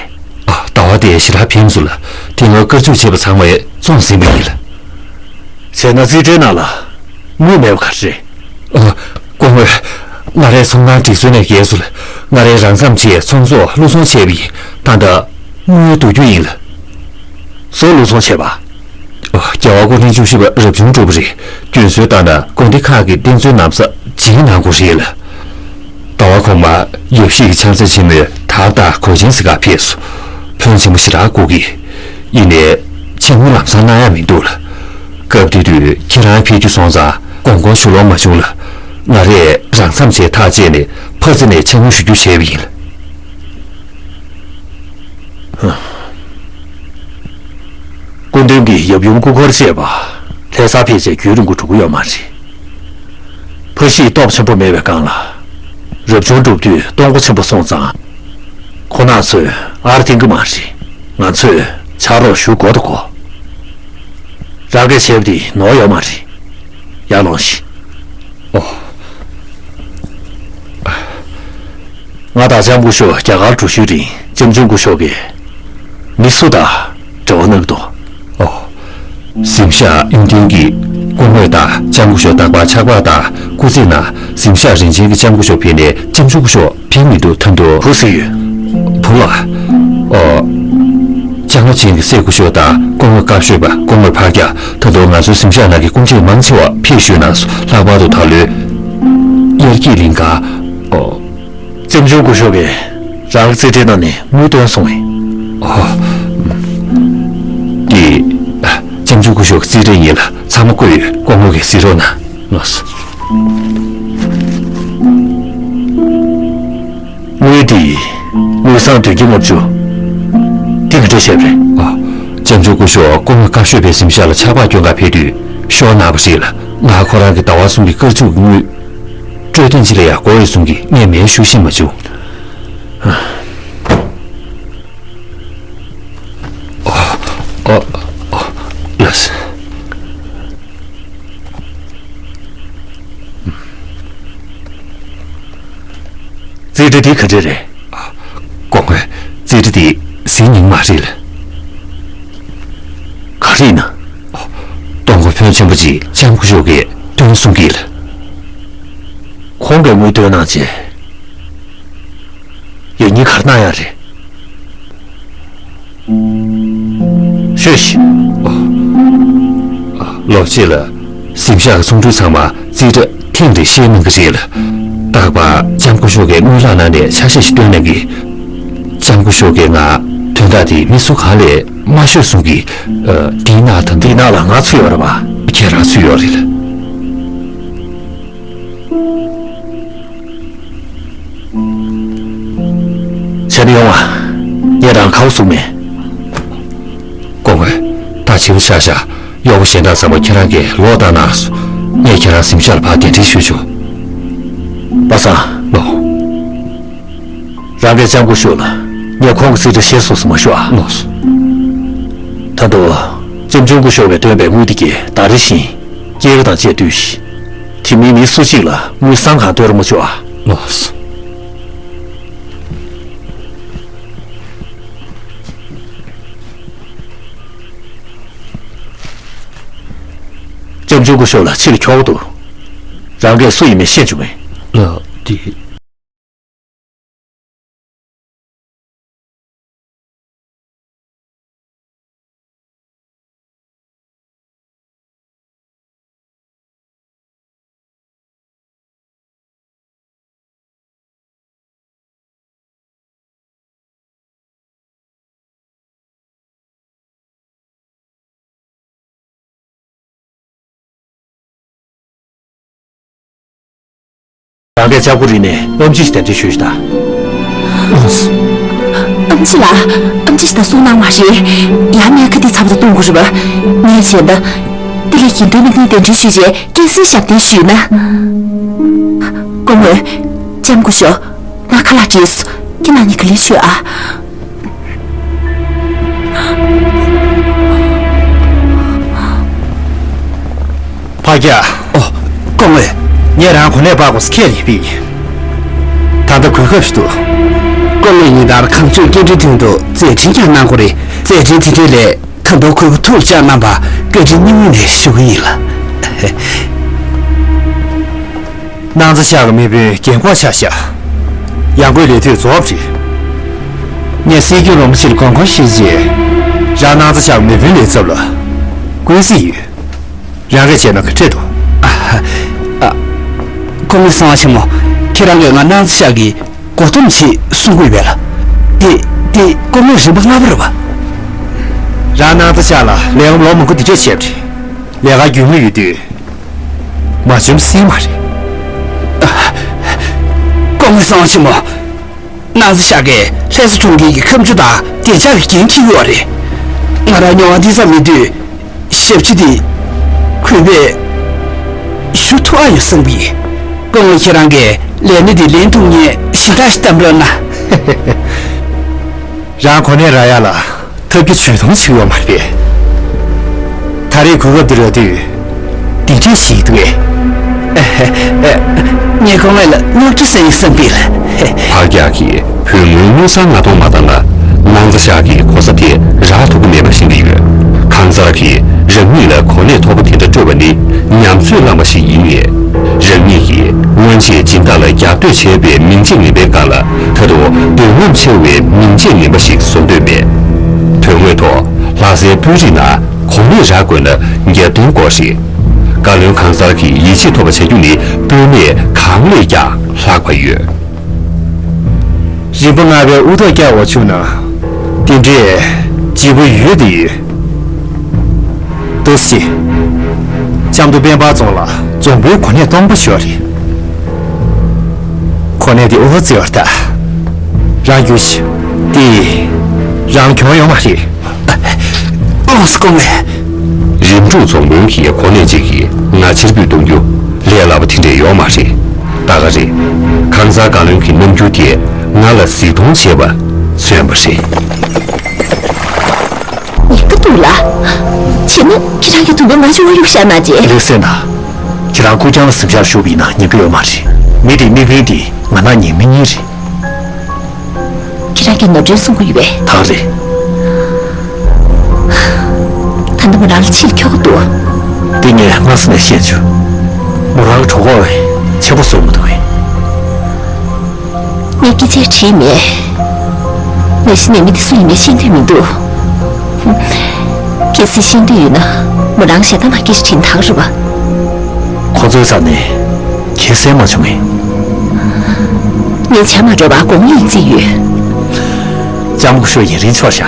ཨ། ཟླ་བ་དེ་ཞེ་དྲག་ཕན་སོང་ལ། དེ་སྔོན་བཀའ་བརྒྱུད་བྱས་པ་ཚང་མ་བཙོངས་ཟིན་པ་ཡིན་ལ། བྱས་ན་རྩིས་ཁྲའི་ནང་ལ་དངུལ་མེད་པ་ག་རེ་རེད། ཨ། སྐུ་ངོ། ང་རའི་ཚོང་ཁང་སྒྲིག་སྲོལ་ནས་འགལ་སོང་ལ། ང་རའི་རང་མཚམས་བྱས་ཚོང་ཟོག་བླུ་ཚོང་བྱས་པ་ཡིན། ད་ལྟ་དངུལ་བསྡུ་རྒྱུ་ཡིན་ལ། ཟོག་བླུ་ཚོང་བྱས་པ། རྒྱལ་བ་སྐུ་ཕྲེང་བཅུ་བཞི་པ་རབ་བྱུང་སྒྲུབ་པ་རེད། རྒྱུན་སྲོལ་ལྟར་ན་དགོན་སྡེ་ཁག་གི་རྟེན་གཙོའི་ན་བཟའ་བྱིན་གནང་དགོས་རེད་ལ། ཟླ་བ་གོང་མ་ཡབ་གཞིས་ཀྱི་ཕྱག་འཚལ་ཆེན་མོས་དར་དང་གོས་ཆེན་ཟེར་ག་ཕེབས་སོང་། ཕོན་ཆེན་པོ་ཞེ་དྲག་བསྐུར་གི། ཡིན་ནའི་ཕྱག་དངུལ་ལམ་སང་གནང་ཡག་མི་འདུག་ལ། སྐབས་དེ་དུས་ཁྱེད་རང་ཕེབས་རྒྱུ་སོང་ཙང་དགོངས་སྐོར་ཞུ་ལོང་མ་བྱུང་ལ། ང་རས་རང་མཚམས་བྱས་ཐག་བཅད་ནས་ཕར་རྩེ་ནས་ཕྱག་དངུལ་ཞུ་རྒྱུ་བྱས་པ་ཡིན་ལ། སྐུ་མདུན་གྱི་ཡབ་ཡུམ་སྐུ་འཁོར་བཅས་པ་ལྷ་སར་ཕེབས་རྗེས་རྒྱུན་རིང་པོ་འགྲོ་གི་ཡོད་མ་རེད། ཕ་གཞིས་སྟོབས་ཆེན་པོ་མེད་པའི་སྒང་ལ། རབ་བྱུང་སྒྲུབ་དུས་གཏོང་སྒོ་ཆེན་པོ་སོང་ཙང་། ཁོང་རྣམ་ཚོས་ཨར་འཐེན་གི་མ་རེད། ང་ཚོས་ཕྱག་རོགས་ཞུ་དགོས་དང་གོ། རང་གིས་བྱས་པ་དེ་ནོར་ཡོད་མ་རེད། ཡར་ལོངས་ཤིག་ཨོ། ང་དང་ལྕམ་སྐུ་ཞབས་རྒྱ་གར་འགྲོ་ཤུལ་རིང་ལྕམ་ཆུང་སྐུ་ཞབས་ཀྱིས་མི་སུ་དང་འབྲེལ་བ་གནང་གི་འདུག་ཨོ། གཟིམ་ཤག་གཡུང་སྟེང་གི་སྐུ་ངོ་དང་ལྕམ་སྐུ་ཞབས་རྟག་པར་ཕྱག་པར་དང་སྐུ་རྩེད་ནང་གཟིམ་ཤག་རིན་ཆེན་གྱི་ལྕམ་སྐུ་ཞབས་ཕེབས་ནས་ལྕམ་ཆུང་སྐུ་ཞབས་ཕེབས་མི་འདུག་ཐོན་འདུག་བུ་ཟིག་ཡོད། བུ་ལ། ཨོ། ལྕང་ལོ་ཅན་གྱི་སྲས་སྐུ་ཞབས་དང་སྐུ་ངོ་བཀའ་ཤོད་པ་སྐུ་ངོ་ཕག་སྐྱག་ད་དུང་ང་ཚོའི་གཟིམ་ཤག་ནང་གི་སྐུ་མཆེད་མང་ཆེ་བ་ཕེབས་བཞུགས་གནང་སོང་། ལྷག་པར་དུ་ད་ལོའི་དབྱར་སྐྱིད་གླིང་ག་ཨོ། ལྕམ་ཆུང་སྐུ་ཞབས་ཀྱིས་རང་གི་རྩིས་ཁྲའི་ནང་ནས་དངུལ་བཏོན་སོང་བས། ཨོ། འདི་ལྕམ་ཆུང་སྐུ་ཞབས་ཀྱི་རྩིས་ཁྲ་ཡིན་ལ་ཚང་མ་བཀོད་ཡོད། སྐུ་ངོ་གིས་གཟིགས་རོགས་གནང་། ལགས་སོ། དངུལ་འདི་དངུལ་སྲང་བདུན་བརྒྱ་ལྔ་བཅུ། འདི་ག་འདྲ་བྱས་པ་རེད། ཨ། ལྕམ་ཆུང་སྐུ་ཞབས་སྐུ་ངོ་དཀར་ཤོས་པའི་གཟིམ་ཤག་ལ་ཆར་པ་སྐྱོན་གར་ཕེབས་དུས་ཤོར་གནང་བ་རེད་ལ། ང་ཁོ་རང་གི་ཟླ་བ་གསུམ་གྱི་དཀར་ཕྱུག་གི་དངུལ། སྤྲོད་དོན་ཅི་ལ་ཡང་དགོས་ཡོད་གསུང་གིས་ངས་མེད་ཞུ་ཤེས་མ་བྱུང་། ཨོ། ཨོ། ཨོ། ལགས་སོ། རྩིས་ཁྲ་འདི་ག་འདྲ་རེད། སྐུ་ངོ། རྩིས་ཁྲ་འདི་ཟིན་ཉིན་མ་རེད་ལ། ག་རེ་ཡིན་ན། གཏོང་སྒོ་ཕོན་ཆེན་པོ་ཅིག་ལྕམ་སྐུ་ཞབས་ཀྱིས་བཏོན་གསུང་གི་ལ། ཁོང་གིས་དངུལ་བཏོན་གནང་རྗེས། ཡང་སྙིང་ཁར་གནང་ཡག་རེད། ཤོད་ཤིག་ལོ་གཅིག་ལ་གཟིམ་ཤག་གི་ཚོང་འབྲེལ་ཚང་མ་རྩིས་ཁྲ་ཐེངས་རེ་བཤད་གནང་གི་རེད་ལ། རྟག་པར་ལྕམ་སྐུ་ཞབས་ཀྱིས་དངུལ་ལག་ནང་ནས་ཆ་ཤས་ཤིག་བཏོན་གནང་གི། ལྕམ་སྐུ་ཞབས་ཀྱིས་ང་དོན་དག་དེ་མི་སུ་གང་ལ་མ་ཤོད་གསུང་གི། ཨ། འདི་ནང་དང་འདི་ནང་ལ་ང་ཚུད་ཡོད་རེད་པ། ཁྱེད་རང་ཚུད་ཡོད་རེད་ལ། བྱས་ན་ཡོང་བ། ངས་རང་ཁ་བ་བཟུང་མེད། སྐུ་ངོ། ད་བྱིའུ་ཤ་ཤ་གཡོག་པོ་གཞན་དག་ཚང་མ་ཁྱེད་རང་གིས་ལོག་བཏང་གནང་སོང་། ངས་ཁྱེད་རང་གཟིམ་ཤག་ལ་ཕར་གདན་འདྲེན་ཞུ་ཆོག་པ་སངས། ལོ། རང་གིས་ལྕམ་སྐུ་ཞབས་ལ་ངས་ཁོང་གི་རྩིས་ཁྲ་བཤད་སོང་ཟེར་མ་ཤོད་ཨ། ལགས་སོ། ད་དུང་ལྕམ་ཆུང་སྐུ་ཞབས་ཀྱིས་བཏོན་པའི་དངུལ་དེ་གས་ད་རེ་བཞིན་སྐྱེས་སྐར་དང་བཅས་བསྡུས་ཤིག་དེ་མིན་མི་སུ་གཅིག་ལ་དངུལ་སྲང་གང་སྟོན་རོགས་མ་བྱོས་ཨ། ལགས་སོ། ལྕམ་ཆུང་སྐུ་ཞབས་ལ་ཕྱི་ལ་འཁྱོག་འདུག་རང་གིས་སུ་ཡིན་མིན་ཤེས་བྱུང་ངས། ལགས་ཏེ། རང་གིས་ལྕགས་པོ་རི་ནས་ཨེམ་ཆི་ཞིག་གདན་འདྲེན་ཞུས་ཤིག་དང་། ཨེམ་ཆི་ལགས། ཨེམ་ཆི་ཞིག་དང་གསུང་གནང་བ་རེད། ཡང་སྨན་ཁང་འདི་ཚང་མ་དུ་གཏོང་དགོས་རེད་པ། ངས་བྱས་ན། འདི་ལས་དགེ་འདུན་གནས་བརྟན་གདན་འདྲེན་ཞུས་རྗེས་སྐྱེ་སྲིད་ཞབས་བརྟན་ཞུས་ན། སྐུ་ངོ། ལྕམ་སྐུ་ཞབས། ང་ཁ་ལག་བྲིས་སོང་། ཁྱེད་རྣམ་གཉིས་ག་ལེར་ཤོད་ཨ། ཕ་རྒྱལ། ཨོ། སྐུ་ངོ། ངས་རང་གོ་གནས་སྤར་དགོས་ཁས་ལེན་པ་ཡིན། ད་ལྟ་གོ་སྐབས་ཤིག་འདུག་སྐུ་ངོ་ཉིན་ལྟར་གངས་ལྗོངས་སྐྱེལ་འདྲེན་དོན་དུ་མཛད་འཕྲིན་ཀྱང་གནང་དགོས་རེད། མཛད་འཕྲིན་དེ་འདྲ་ལས་ད་དུང་གོ་སྐབས་ཐུགས་ལ་བཅངས་གནང་བར་བཀའ་དྲིན་སྙིང་དབུས་ནས་ཞུ་གི་ཡིན་ལགས། སྣང་རྩེ་ཤག་གི་མི་དཔོན་རྒན་འཁོགས་ཆགས་ཤག་ཡང་སྒོས་ལས་དུས་རྫོགས་པ་རེད། ངས་སྲིད་སྐྱོང་རིན་པོ་ཆེར་དགོངས་སྐོར་ཞུས་རྗེས། རང་སྣང་རྩེ་ཤག་གི་མི་དཔོན་ལས་ཚབ་ལ་བསྐོ་རྩིས་ཡོད། རང་གིས་བྱས་ན་ག་འདྲས་འདུག་ཨ། ཨ། སྐུ་ངོ་གསང་བ་ཆེན་མོ། ཁྱེད་རང་གིས་ང་སྣང་རྩེ་ཤག་གི་མགོ་འཐོམས་བྱེད་གསུང་གི་ཡོད་པས་ལགས། དེ་དེ་སྐུ་ངོ་རིམ་པ་ལྔ་པ་རེད་པ། རང་སྣང་རྩེ་ཤག་ལ་ལས་ཀ་ལོ་མང་པོ་འདི་འདྲས་བྱས་པ་རེད། ལས་ཀ་རྒྱུས་མངའ་ཡོད་དུས། མ་བྱུང་སྲིད་མ་རེད། སྐུ་ངོ་གསང་བ་ཆེན་མོ། སྣང་རྩེ་ཤག་གིས་ལྷ་ས་གྲོང་ཁྱེར་གྱི་ཁ་མཆུ་དང་བདེ་འཇགས་ཀྱི་འགན་འཁྱེར་ཡོད་རེད། ང་རང་མྱོང་བ་འདི་ཙམ་མེད་དུས། ཞབས་ཕྱི་དེ་གུས་པས་ཞུ་ཐུབ་ཨ་ཡོད་བསམ་གི། སྐུ་ངོ་ཁྱེད་རང་གིས་ལས་གནས་དེ་ལེན་ཐུབ་མཁན་ཞེ་དྲག་ཞིག་གདམ་རོགས་གནང་། རང་གོ་གནས་རག་ཡ་ལ་ཐབས་ཀྱི་ཇུས་གཏོང་བྱེད་ཀྱི་ཡོད་མ་རེད་པས། ད་རེས་གོ་སྐབས་འདི་རག་དུས། འདི་འདྲས་ཞིག་འདུག་གས། ངས་ཁོང་ལ་རྙོག་དྲ་བཟོ་ཡིན་བསམ་པས། ཕག་སྐྱག་གིས་བོད་དངུལ་དངུལ་སྲང་ལྔ་སྟོང་མ་བཏང་ན། སྣང་རྩེ་ཤག་གིས་གོ་ས་དེ་རག་ཐུབ་ཀྱི་མེད་པ་ཤེས་ཀྱི་ཡོད། ཁང་གསར་གྱིས་རང་ཉིད་ལ་གོ་གནས་མཐོ་པོ་དེ་འདྲ་སྤྲོད་པ་ནི་ཉམས་ཚོད་བླངས་པ་ཞིག་ཡིན་ངེས། རང་ཉིད་ཀྱིས་སྔོན་ཆད་སྦྱིན་བདག་ལ་རྒྱབ་གཏོད་བྱས་པའི་མིང་ཆད་ངན་པའི་སྒང་ལ། ད་དུང་འདོད་རྔམ་ཆེ་བའི་མིང་ཆད་ངན་པ་ཞིག་བཟོ་འདོད་མེད། དོན་དངོས་ཐོག་ལྷ་སའི་དཔོན་རིགས་ནང་གོ་གནས་རག་དགོས་ན་རྒྱབ་རྟེན་དགོས་རེད། བཀའ་བློན་གང་གསར་གྱི་ཡིད་ཆེས་ཐོབ་པ་བྱ་རྒྱུ་ནི་དཔོན་གནས་གང་ལས་ཀྱང་ལྷག་པ་ཡོད། རིམ་པ་ལྔ་པའི་དབུ་ཐོག་བཀྱག་འོག་བཅུག་ན་དེ་འདྲས་ལྗིད་པོ་ཡོད་དེ་ཡོད། ཏོ་སི། ལྕམ་དུ་སྤེན་པ་རྫོང་ལ་རྫོང་དཔོན་གོ་གནས་སྟོང་པ་ཞོག་རེད། གོ་གནས་དེ་ཨོ་ཙི་བར་ཐག་རང་རྒྱུ་ཞིག་དེ་རང་གྱོང་ཡོང་མ་རེད། ཨོ་སྐོ་མེ། རིམ་གྲོ་རྫོང་དཔོན་གྱི་གོ་གནས་ཅིག་གིས་ང་ཕྱིར་འབུད་གཏོང་རྒྱུ་ལས་སླ་པོ་དེ་འདྲ་ཡོད་མ་རེད། ད་ག་རེད། ཁང་གསར་བཀའ་བློན་གྱི་རྣམ་འགྱུར་དེས་ང་ལ་གཟིགས་མཐོང་བྱས་པ་མཚོན་པ་རེད། ཉེན་ཁ་འདུག་ལ། བྱས་ན་ཁྱེད་རང་གིས་དུམ་བུ་ང་ཅིག་འོ་ཡུག་བཞག་གནང་རྗེས། ལེགས་སེ་ན། ཁྱེད་རང་སྐུ་རྐྱང་ལ་གཟིམ་ཤག་བཞུགས་པ་ཡིན་ན་ཉེན་ཁ་ཡོད་མ་རེད། མི་དེའི་དམིགས་འབེན་དེ་ང་རང་ཉིད་མི་གཉིས་རེད། ཁྱེད་རང་གིས་ནོར་འཁྲུལ་གསུང་གི་ཡོད་པས། ད་རེད། ད་ལྟ་མོ་རང་ལ་ཕྱིར་འཁྱོག་གི་འདུག་དེ་ངས་སྔ་ས་ནས་ཤེས་བྱུང་། མོ་རང་གི་གྲོད་ཁོག་ཆེན་པོ་བཟོ་མི་འདུག་གས། ངས་སྐད་ཆ་དྲིས་མེད། མ་གཞི་ནས་མི་དེ་སུ་ཡིན་མིན་ཤེས་འདོད་མི་འདུག་གལ་སྲིད་ཤེས་འདོད་ཡོད་ན་མོ་རང་ཞེ་དྲག་མ་སྐད་ཆ་དྲིས་ན་ད་ག་རེད་པ། ཁོ་ཚོའི་རྩ་ནས་ཁྱད་གསད་མ་བྱུང་ངས། ངས་བྱ་མ་འགྲོ་བར་དགོངས་ཡིག་བརྩིས་ཡོད། ལྕམ་སྐུ་ཞབས་ཡུན་རིང་ཆོག་ཤག་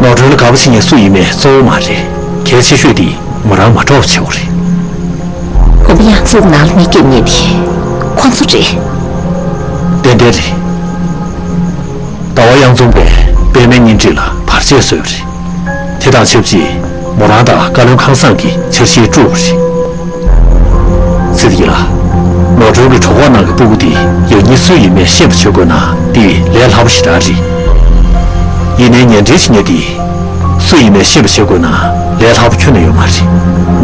ནོར་འཁྲུལ་ལ་དགའ་པོ་བྱེད་མཁན་སུ་ཡིན་མིན་གཙོ་བོ་མ་རེད། གལ་ཆེ་ཤོས་དེ་མོ་རང་མ་འགྲོ་བ་བྱེད་དགོས་རེད། དགོན་པ་གཡང་འཛོམས་ནང་ལ་མི་སྐྱོད་མཁན་དེ་ཁོང་ཚོ་རེད། ཏན་ཏན་རེད། ཟླ་བ་གཡང་འཛོམས་པས་པད་མའི་བརྙན་འཕྲིན་ལ་བར་ཆད་བཟོས་པ་རེད། དེ་དང་ཆབས་ཅིག་མོ་རང་དང་བཀའ་བློན་ཁང་བཟང་གི་འཆར་གཞི་དཀྲུགས་པ་རེད། ཚེ་རིང་ལགས། ནོར་འཁྲུལ་གྱི་གྲོད་ཁོག་ནང་གི་སྤུ་གུ་དེ་ཡང་སྙིང་སུ་ཡིན་མིན་ཤེས་པ་བྱེད་དགོས་ན་དེ་ལས་སླ་པོ་ཞེ་དྲག་རེད། ཡིན་ནའི་ངན་འབྲེལ་བྱེད་མཁན་དེ་སུ་ཡིན་མིན་ཤེས་པ་བྱེད་དགོས་ན་ལས་སླ་པོ་ཁྱོན་ནས་ཡོད་མ་རེད།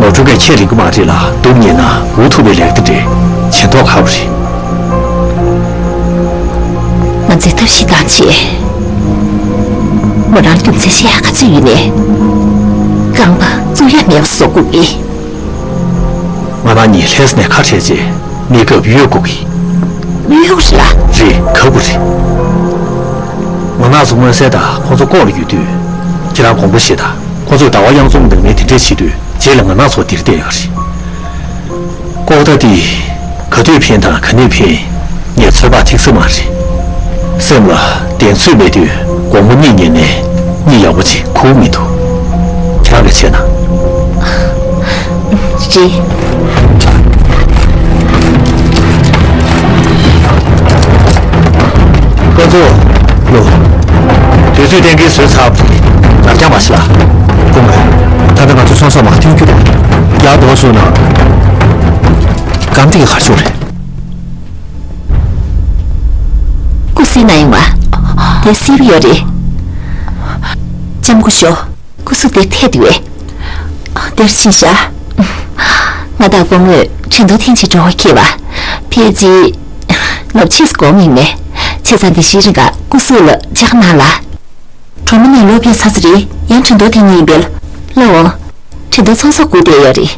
ནོར་འཁྲུལ་གྱིས་ཁྱེད་རིག་གི་མ་རེད་ལ་སྡུག་ཉེས་ན་འུ་ཐུག་པའི་ལས་ཀ་དེ་འདྲས་བྱེད་མདོག་ཁ་པོ་རེད། ང་ཚོས་ཐབས་ཤེས་བཏང་བྱས། མོ་རང་རྒྱུ་མཚན་བཤད་ཡག་ག་ཚོད་ཡོད་ནའི། རྐང་པ་བཙུགས་ཡ་མེད་པ་བཟོ་དགོས་ཀི། ང་རང་གཉིས་ལྷས་ནས་ཁ་བྲལ་རྗེས་གནས་སྐབས་གཡོལ་དགོས་ཀི། གཡོལ་དགོས་རེད་ལ། རེད། ཁག་པོ་རེད། ང་རང་ཚོ་མངོན་གསལ་དང་ཁོང་ཚོ་ལྐོག་ལ་ཡོད་དུས། ཁྱེད་རང་དགོངས་པ་བཞེས་དང་། ཁོང་ཚོས་ཟླ་བ་གཡང་འཛོམས་འདང་མིན་དེ་འདྲས་བྱེད་དུས་རྗེས་ལ་ང་རང་ཚོ་འདིར་བསྡད་ཡོད་རེད། ལྐོག་ཟླ་འདི་ག་དུས་འཕེན་དང་ག་ནས་འཕེན། ངས་ཚོད་དཔག་ཐིག་ས་མ་རེད། སེམས་ལ་གདེང་ཚོད་མེད་དུས་དགོང་མོ་གཉིད་ཉལ་ནས་གཉིད་ཡག་པོ་ཅིག་ཁུག་མི་འདུག་ཁྱེད་རང་གིས་བྱས་ན། རེད། སྐུ་ཚབ། ལོ། དུས་ཚོད་གཏན་འཁེལ་བཟོས་ཚར་བ་རེད། ནར་འགྱངས་མ་བྱེད་ལ། སྐུ་ངོ། ད་ལྟ་ང་ཚོ་ཚོང་ཟོག་མར་ཐོན་རྒྱུ་རེད། ཡར་འགྲོ་སོང་ན། རྐང་སྟེགས་ག་ཤོར་རེད། སྐུ་སྲིད་ན་ཡོང་བ། དེ་སྲིད་པ་ཡོད་རེད། ལྕམ་སྐུ་ཞབས། སྐུ་གཟུགས་དེ་ཐད་དུ་བས། དེར་ཕྱིན་བཞག་ང་དང་སྐུ་ངོས་དྲན་གདུང་འཐེན་ཆེད་འགྲོ་བ་ཁེལ་བ། ཕལ་ཆེར། ལོ་ཕྱིས་སྒོམ་ཡིན་མེད། བྱས་ཙང་དེ་ཞིག་རིང་ག་སྐུ་གཟུགས་ལ་ལྕག་ནང་ལ། གྲོ་མོ་ནས་ལོ་ཕེབས་ཚར་ཚར་རེད། ཡང་དྲན་གདུང་དེ་ཉིད་ཡིན་པས། ལ་འོང་། དྲན་གདུང་ཚོང་ཟོག་སྒུག་བསྡད་ཡོད་རེད།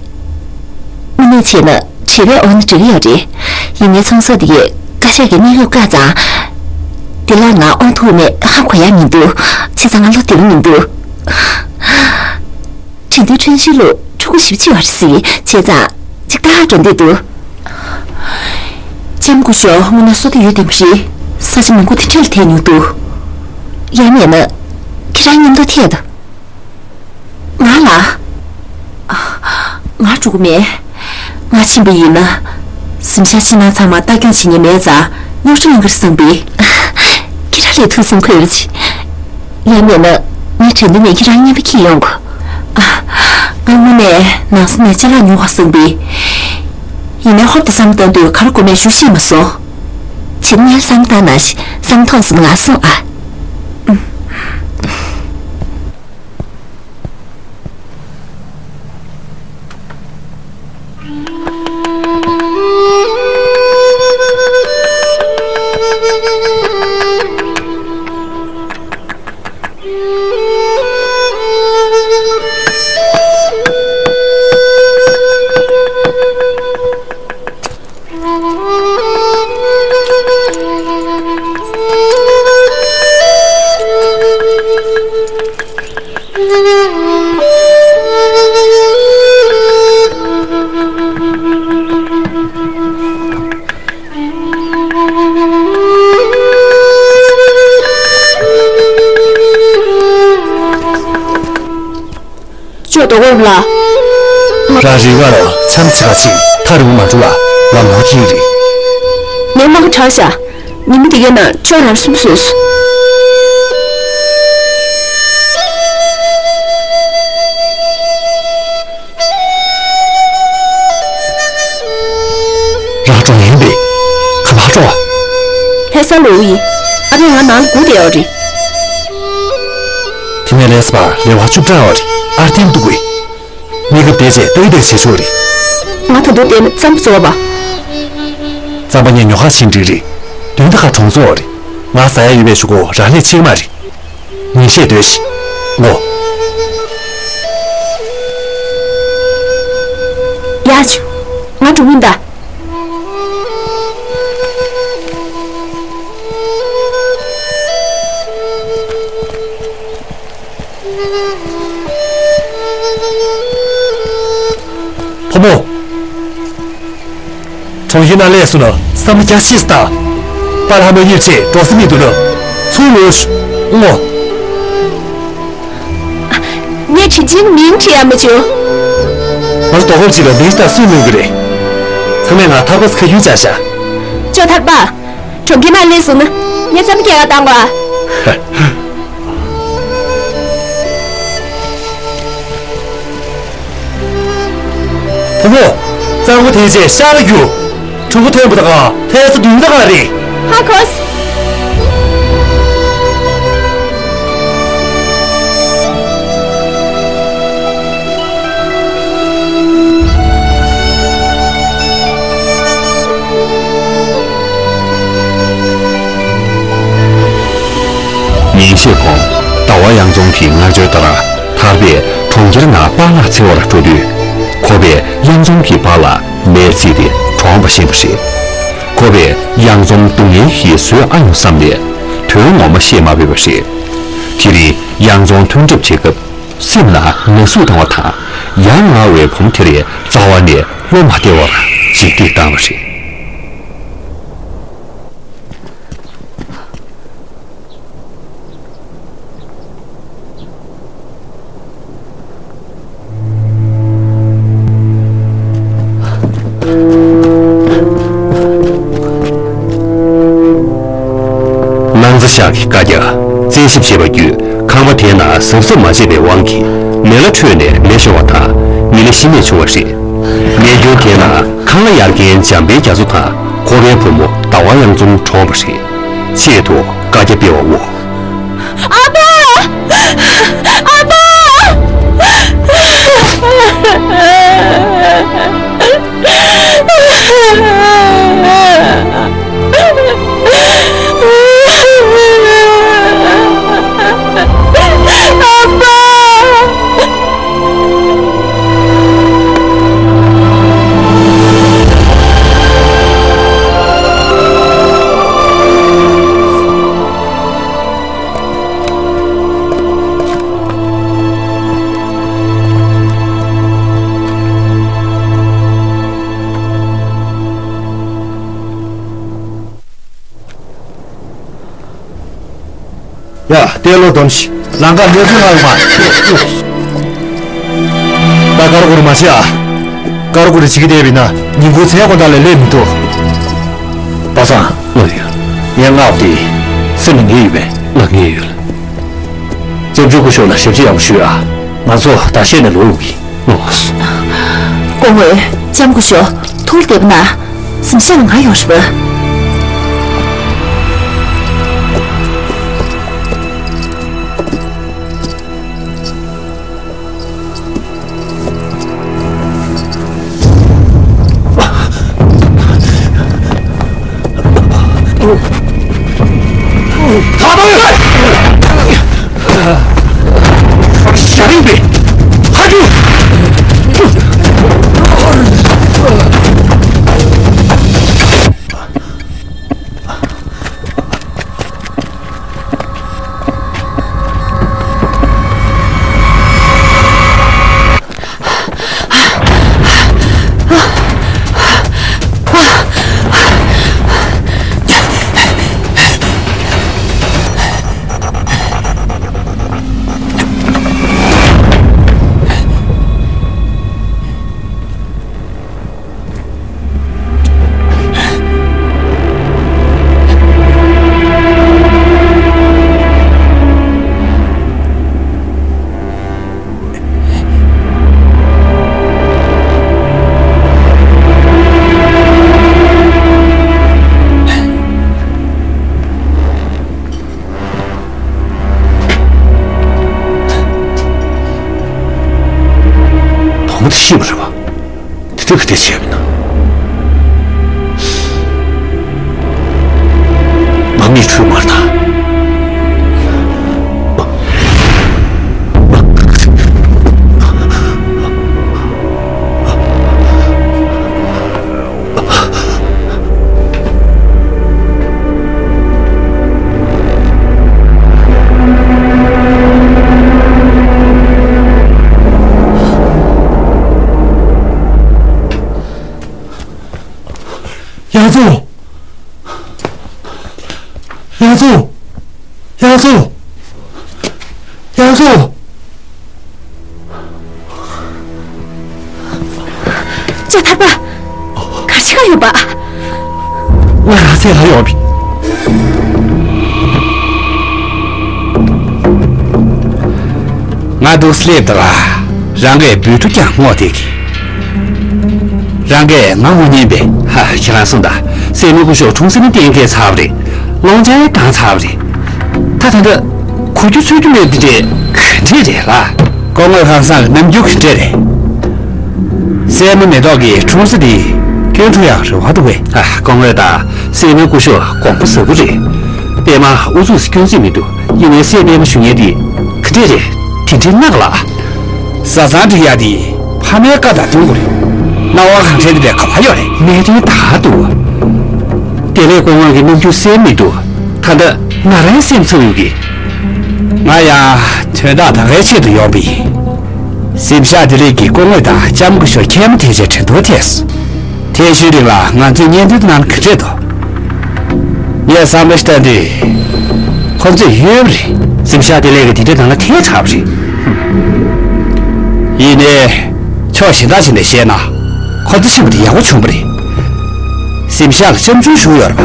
དངོས་གནས་བྱས་ན་བྲེལ་བས་འོང་ན་འགྲིག་གི་ཡོད་རེད། ཡིན་ནའི་ཚོང་ཟོག་དེ་གས་བཀའ་ཤག་གི་གནས་སྐབས་བཀག་ཙང་། དེ་ལ་ང་འོང་ཐུབ་མེད་ཧ་གོ་ཡ་མི་འདུག་བྱས་ཙང་ང་བློ་བདེ་པོ་མི་འདུག་དྲན་གདུང་ཁྲོན་ཤིས་ལོ་ཕྲུ་གུ་བཞི་བཅུ་བར་སྲིད་བྱས་ཙང་ཅིག་ཏག་འགྲོ་འདོད་འདུག་ལྕམ་སྐུ་ཞབས་དངོས་གནས་བསོད་བདེ་ཡོད་བདེ་མོ་ཞིག་ས་ཆ་མི་མགོ་དེ་འདྲ་ལ་ཐད་མྱོང་འདུག་ཡང་མེད་ན་ཁྱེད་རང་མཉམ་དུ་ཐད་དང་། ང་ལ། ང་འགྲོ་གི་མེད། ང་ཕྱིན་པ་ཡིན་ན། གཟིམ་ཤག་ཕྱི་ནང་ཚང་མ་ལྟ་སྐྱོང་བྱེད་མཁན་མེད་ཙང་རྙོག་དྲ་ཡོང་གི་རེད་བསམ་པས། ཁྱེད་རང་ལས་ཐུགས་སེམས་ཁུར་ཅིག་ཡང་མེད་ན་ངས་དྲན་གདུང་ནས་ཁྱེད་རང་རྔན་པ་འཁྱེར་ཡོང་གོ། ང་དངོས་གནས་ནང་ས་ནས་ཅ་ལག་ཉོ་བར་བསམ་པས། ཡིན་ནའི་ཧོབ་ཏེ་བསམ་བློ་བཏང་དུས་ག་རེ་དགོས་མེད་ཞུ་ཤེས་མ་སོང་། བྱས་ན་སྔོན་བསམ་བློ་བཏང་ན་ཞིག་བསམ་མཐོང་སོང་ང་སོང་ཨ། ཅོག་རྡོ་གོར་ལ། རང་རིག་པ་ལ་འཆམ་ཆེ་ག་ཅིག་ཐག་རིང་མ་འགྲོ་ལ་ལམ་ལྷོ་ཁྱིག་རེད། ངས་མ་ག་དྲག་བཞག་ཉི་མ་དེ་གའི་ནང་ཅོག་རང་གསུམ་བཟོས་སོང་། འདུག་ཡིན། ཨ་ཕས་ང་ནང་ལ་སྒུག་བསྡད་ཡོད་རེད། དེ་ནས་ལས་སུ་བར་ལེ་བ་བཅུ་གྲངས་ཡོད་རེད། ཨར་ཐེམ་འདུག་གི། གནས་སྐབས་བསྡད་རྗེས་ཏག་ཏག་བྱེད་ཆོག་རེད། ང་ད་དུང་བསྡད་ན་རྩམ་པ་བཙོ་བ། རྩམ་པ་ངས་ཉོ་ཁ་ཕྱིན་འགྲིག་རེད། དོན་དག་ག་གྲོང་ཚོ་རེད། ང་ཟ་ཡ་ཡོད་པའི་ཞུ་གོ་རག་ལས་ཆེ་གི་མ་རེད། ཉིན་ཤས་སྡོད་ཤིག་ངོ་། ཡ་ཆུ། ང་འགྲོ་གི་ཡིན་ད། བུ་མོ། གྲོང་ཁྱེར་ནང་སླེབས་སོང་ན་བསམ་བློ་རྒྱ་ཆེ་ཙམ་བཏང་། པཱ་ལགས་མ་ཡིན་ཆེད་འགྲོ་ས་མི་འདུག་ན། ཚུར་ལོག་ཤོག་ངོ་། ངས་དྲིན་ཆེན་མིང་བྲིས་ཡ་མ་བྱུང་། ང་ཚོ་ཟླ་གོར་གཅིག་ལ་མིང་དང་སུས་སྨོས་ཀྱི་རེད། ཚང་མས་ང་ཐར་པ་ཁ་ཡུལ་བཅག་ཤག་ཅོ་ཐར་པ། གྲོང་ཁྱེར་ནང་སླེབས་སོང་ན་ངས་རྩམ་སྐྱེལ་བ་བཏང་བ། བུ་མོ། གཙང་པོ་དེའི་རྗེས་ཤར་རྒྱུག་ཕྲུ་གུ་ཐོན་པ་དང་ལྷ་ས་བདུན་ཟླ་གང་རེད། ཧ་གོ་སོང་། ཉིན་ཤས་གོང་ཟླ་བ་གཡང་འཛོམས་ཀྱི་མངགས་བཅོལ་ལྟར་ཐར་པས་གྲོང་ཁྱེར་ནང་པཱ་ལགས་འཚོལ་བར་འགྲོ་དུས། ཁོ་པས་གཡང་འཛོམས་ཀྱི་པཱ་ལགས་མེས་ཚིག་སྟེ་གྲོངས་པ་ཤེས་པ་རེད། ཁོ་པས་གཡང་འཛོམས་སྡུག་བསྔལ་གྱིས་བཟོད་ཨ་ཡོང་བསམ་ནས་དོན་ངོ་མ་ཤེས་མ་ཕོད་པ་རེད། དེ་རིང་གཡང་འཛོམས་ཐོན་གྲབས་བྱེད་སྐབས། སེམས་ལ་ན་ཟུག་བཏང་བ་དང་། ཡ་ང་བའི་བུ་མོ་དེ་རེད། རྩ་བ་ནས་བློ་མ་བདེ་བར་འཇིགས་སྐྲག་བཏང་བ་རེད། སྣང་རྩེ་ཤག་གི་བཀའ་རྒྱ་རྩད་ཞིབ་བྱས་པ་བརྒྱུད། ཁང་པ་དེའི་ནང་གཟབ་གཟབ་མ་བྱས་པའི་དབང་གིས་མེ་ལ་འཕྲོས་ནས་མེ་ཤོར་བ་དང་། མི་ལ་ཤི་རྨས་བྱུང་བ་རེད། རྨས་སྐྱོན་དེའི་ནང་ཁང་གླ་གཡར་མཁན་འཇམ་དཔལ་རྒྱ་མཚོ་དང་ཁོ་པའི་བུ་མོ་ཟླ་བ་གཡང་འཛོམས་གྲོངས་པ་རེད། ཆེད་དུ་བཀའ་རྒྱ་སྤེལ་བའོ། ཨ་ཕ། ཨ་ཕ། ཨ་ཕ། ཡ། ལྟད་ལོ་སྡོམ་ཤིག་ལང་ཀ་མེ་ཕུང་ལྔ་ཡོད་མ། ད་ཀ་ར་ཀོ་ར་མ་བྱེད་ཨ། ཀ་ར་ཀོ་ར་བྱེད་ཀྱི་བསྡད་པ་ཡིན་ན་ཉིན་གུང་མཚན་དགོང་དག་ལ་སླེབས་མི་ཐུབ། པ་སངས། ལགས་ཡོད། ངའི་སྔགས་དེ་སེམས་ལ་ངེས་ཡོད་པས། ལགས་ངེས་ཡོད། ལྕམ་ཆུང་སྐུ་ཞབས་ལ་ཞབས་ཕྱི་ཡག་པོ་ཞུས་ཨ། ང་ཚོ་ད་ཤེད་ནས་ལོག་ཡོང་གི། ལགས་སོ། སྐུ་ངོ། ལྕམ་སྐུ་ཞབས་ཐུགས་བདེ་པོ་གནང་། གཟིམ་ཤག་ལ་ང་ཡོང་ཞིག་པ། ད་ལྟ་ཡོད། ཞྭ་རིང་པས་ཧ་ཅུ། ཤི་བ་རེད་པ། དེ་འདྲ་ག་འདྲ་བྱས་པ་ཡིན་ན། ང་མིག་འཕྲུལ་མ་རེད་ད། ཡང་ཚོ། ཡང་ཚོ། ཡང་ཚོ། ཡང་ཚོ། ལྕགས་ཐར་པ། གར་ཤི་ག་ཡོད་པ། ང་རང་ཚེ་ལ་ཡོང་བི། ང་འདུག་སླེབས་དང་། རང་གའི་བུ་ཕྲུག་ཀྱང་སྔོག་བསྡད་ཀྱི། རང་གས་ང་ངོ་ཉན་པས། ཧ། ཁྱེད་རང་གསུངས་ད། སྲས་མོ་སྐུ་ཞབས་འཁྲུངས་ས་ནི་གཏན་འཁེལ་ཚར་བ་རེད། སློང་བྱ་ཡང་བཏང་ཚར་བ་རེད། ད་ད་ལྟ་གོ་རྒྱུ་ཚོད་རྒྱུ་མེད་འདི་འདྲས་ག་འདྲས་རེད་ལ། སྐུ་ངོ་ཁང་བཟང་གི་རྣམ་འགྱུར་ག་འདྲས་རེད། སྲས་མོ་མེ་ཏོག་གི་འཁྲུངས་ས་འདི་སྐྱོན་འཁྲུ་ཡག་རེ་བ་འདུག་བས། ཨ། སྐུ་ངོ་དང་སྲས་མོ་སྐུ་ཞབས་དགོངས་པ་ཟབ་པོ་རེད། པད་མ་ཨུ་ཚུགས་སྐྱོན་རྩིས་མི་འདུག་ཡིན་ནའི་སྲས་པད་མ་ཞུ་མཁན་འདི་ག་འདྲས་རེད། དེ་འདྲའི་གནག་ལ། བཟའ་ཚང་འགྲིག་ཡ་དེ་ཕ་མའི་བཀའ་དང་མཐུན་དགོས་རེད། སྣང་བ་གང་དྲན་དེ་འདྲ་ག་བ་ཡོད་རེད། གནད་དོན་དག་འདུག་དེ་ལས་སྐུ་ངོ་གི་རྣམ་འགྱུར་གསལ་མི་འདུག་ད་ལྟ་ང་རང་སེམས་འཚབ་ཡོང་གི། ང་ཡང་དོན་དག་ད་གའི་ཆེད་དུ་ཡོང་བ་ཡིན། གཟིམ་ཤག་བདེ་ལེགས་ཀྱིས་སྐུ་ངོ་དང་ལྕམ་སྐུ་ཞབས་མཁལ་མ་ཐེག་ཆེན་གྲོས་བསྡུར་ཐེངས། ཐེངས་ཤིག་རིང་ལ་ང་ཚོས་བརྙན་འཕྲིན་དུ་ནང་ག་འདྲས་འདུག་ངས་བསམ་བློ་ཞིག་བཏང་དུས། ཁོ་ཚོས་ཡོད་པ་རེད། གཟིམ་ཤག་བདེ་ལེགས་ཀྱིས་དེ་འདྲའི་ནང་ལ་ཐལ་དྲགས་པ་རེད། ཡིན་ནའི། ཕྱོགས་གཞན་དག་ཅིག་ནས་བཤད་ན། ཁོ་ཚོ་ཤི་བ་དེ་ཡག་པོ་བྱུང་བ་རེད། གཟིམ་ཤག་ལ་ལྕམ་ཆུང་བཞུགས་ཡོད་རེད་པ།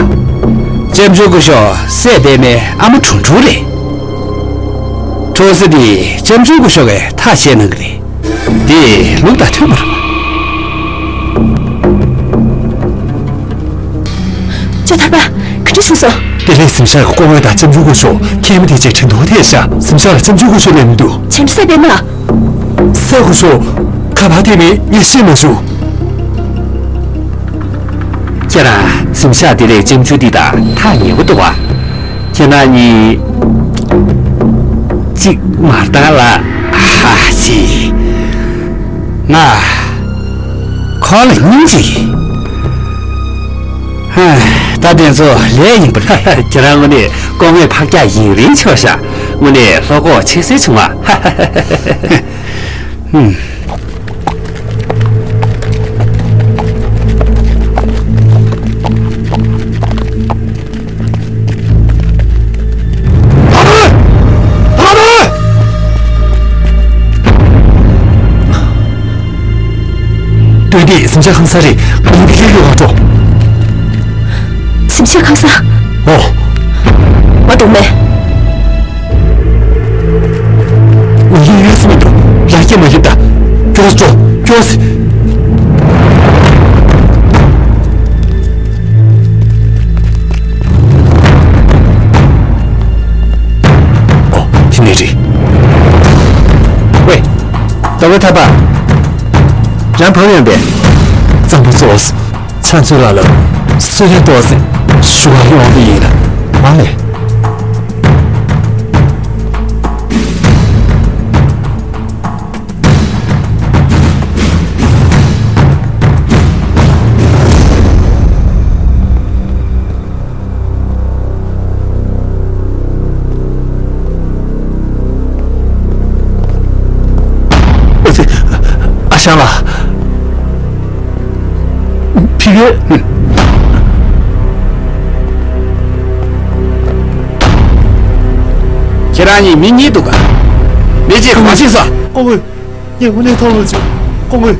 ལྕམ་ཆུང་སྐུ་ཞབས་སྲས་པད་མའི་ཨ་མ་དྲུང་དྲུང་རེད། འཁྲུངས་ས་དེ་ལྕམ་ཆུང་སྐུ་ཞབས་ཀྱིས་ཐག་བཅད་གནང་གི་རེད། དེ་ལུགས་དང་མཐུན་པ་རེད། ལྕགས་ཐར་པ། ག་འདྲ་བྱུང་སོང་། བདེ་ལེགས་གཟིམ་ཤག་གི་སྐུ་ངོ་དང་ལྕམ་ཆུང་སྐུ་ཞབས་མཁལ་མ་ཐེག་ཆེན་གྲོས་བསྡུར་ཐེངས་ཤག་གཟིམ་ཤག་ལ་ལྕམ་ཆུང་སྐུ་ཞབས་སླེབས་མི་འདུག་བྱང་ཆུབ་སྲས་པད་མ་ལགས། སྲས་སྐུ་ཞབས། ག་པར་ཐེག་མིན་ངས་ཤེས་མ་བྱུང་། ཁྱེད་རང་གཟིམ་ཤག་བདེ་ལེགས་ལྕམ་ཆུང་འདི་དང་ཐག་ཉེ་པོ་འདུག་བ། ཁྱེད་རང་གཉིས། གཅིག་མ་བཏང་ལ། ཧ་ཅི། ང་། ཁོང་ལ་སྙིང་རྗེ་ཡིན། ཧ། ད་དེ་ཚོ་ལས་ཡིན་པ་རེད། ཁྱེད་རང་དངོས་གནས་སྐུ་ངོའི་ཕག་སྐྱག་ཡིན་རིན་ཆོག་ཤག་དངོས་གནས་བློ་ཁོག་ཆེ་སེ་བྱུང་བ། ཧ་ཧ་ཧ་ཧ། ཧུམ། སྟོན་དེ་གཟིམ་ཤག་ཁང་གསར་རེད། ང་ཡིན་པའི་ཡུལ་ཡོད་བ་འགྲོ། གཟིམ་ཤག་ཁང་གསར། ཨོ། མ་གཏོགས་མེད། ང་ཡིན་ཡོད་སེམས་མི་འདུག་ལག་སྐྱེས་མ་ཡིན་ད། སྐྱོ་སོ། སྐྱོ་སེ། ཨོ། དེ་ནས་རེད། ཝེ། ད་ཝེ་ཐ་པ། རང་བབས་ཡོང་པས། གཙང་པོ་ཚོ། ཕྱག་མཛོད་ལགས་ལ། གསོལ་རས་གཏོང་ཟེར། ཞུ་བར་ཡོང་བ་ཡིན། མ་ལས། ཨ་ཅེ། ཨ་ཞང་ལགས། ཕི་གེ། ཁྱེད་རང་གཉིས་མི་གཉིས་འདུག་ག་མི་གཅིག་གང་ཤེས་ས། སྐུ་ངོ། ངས་དངོས་གནས་ཐུགས་རྗེ་ཆེ། སྐུ་ངོ།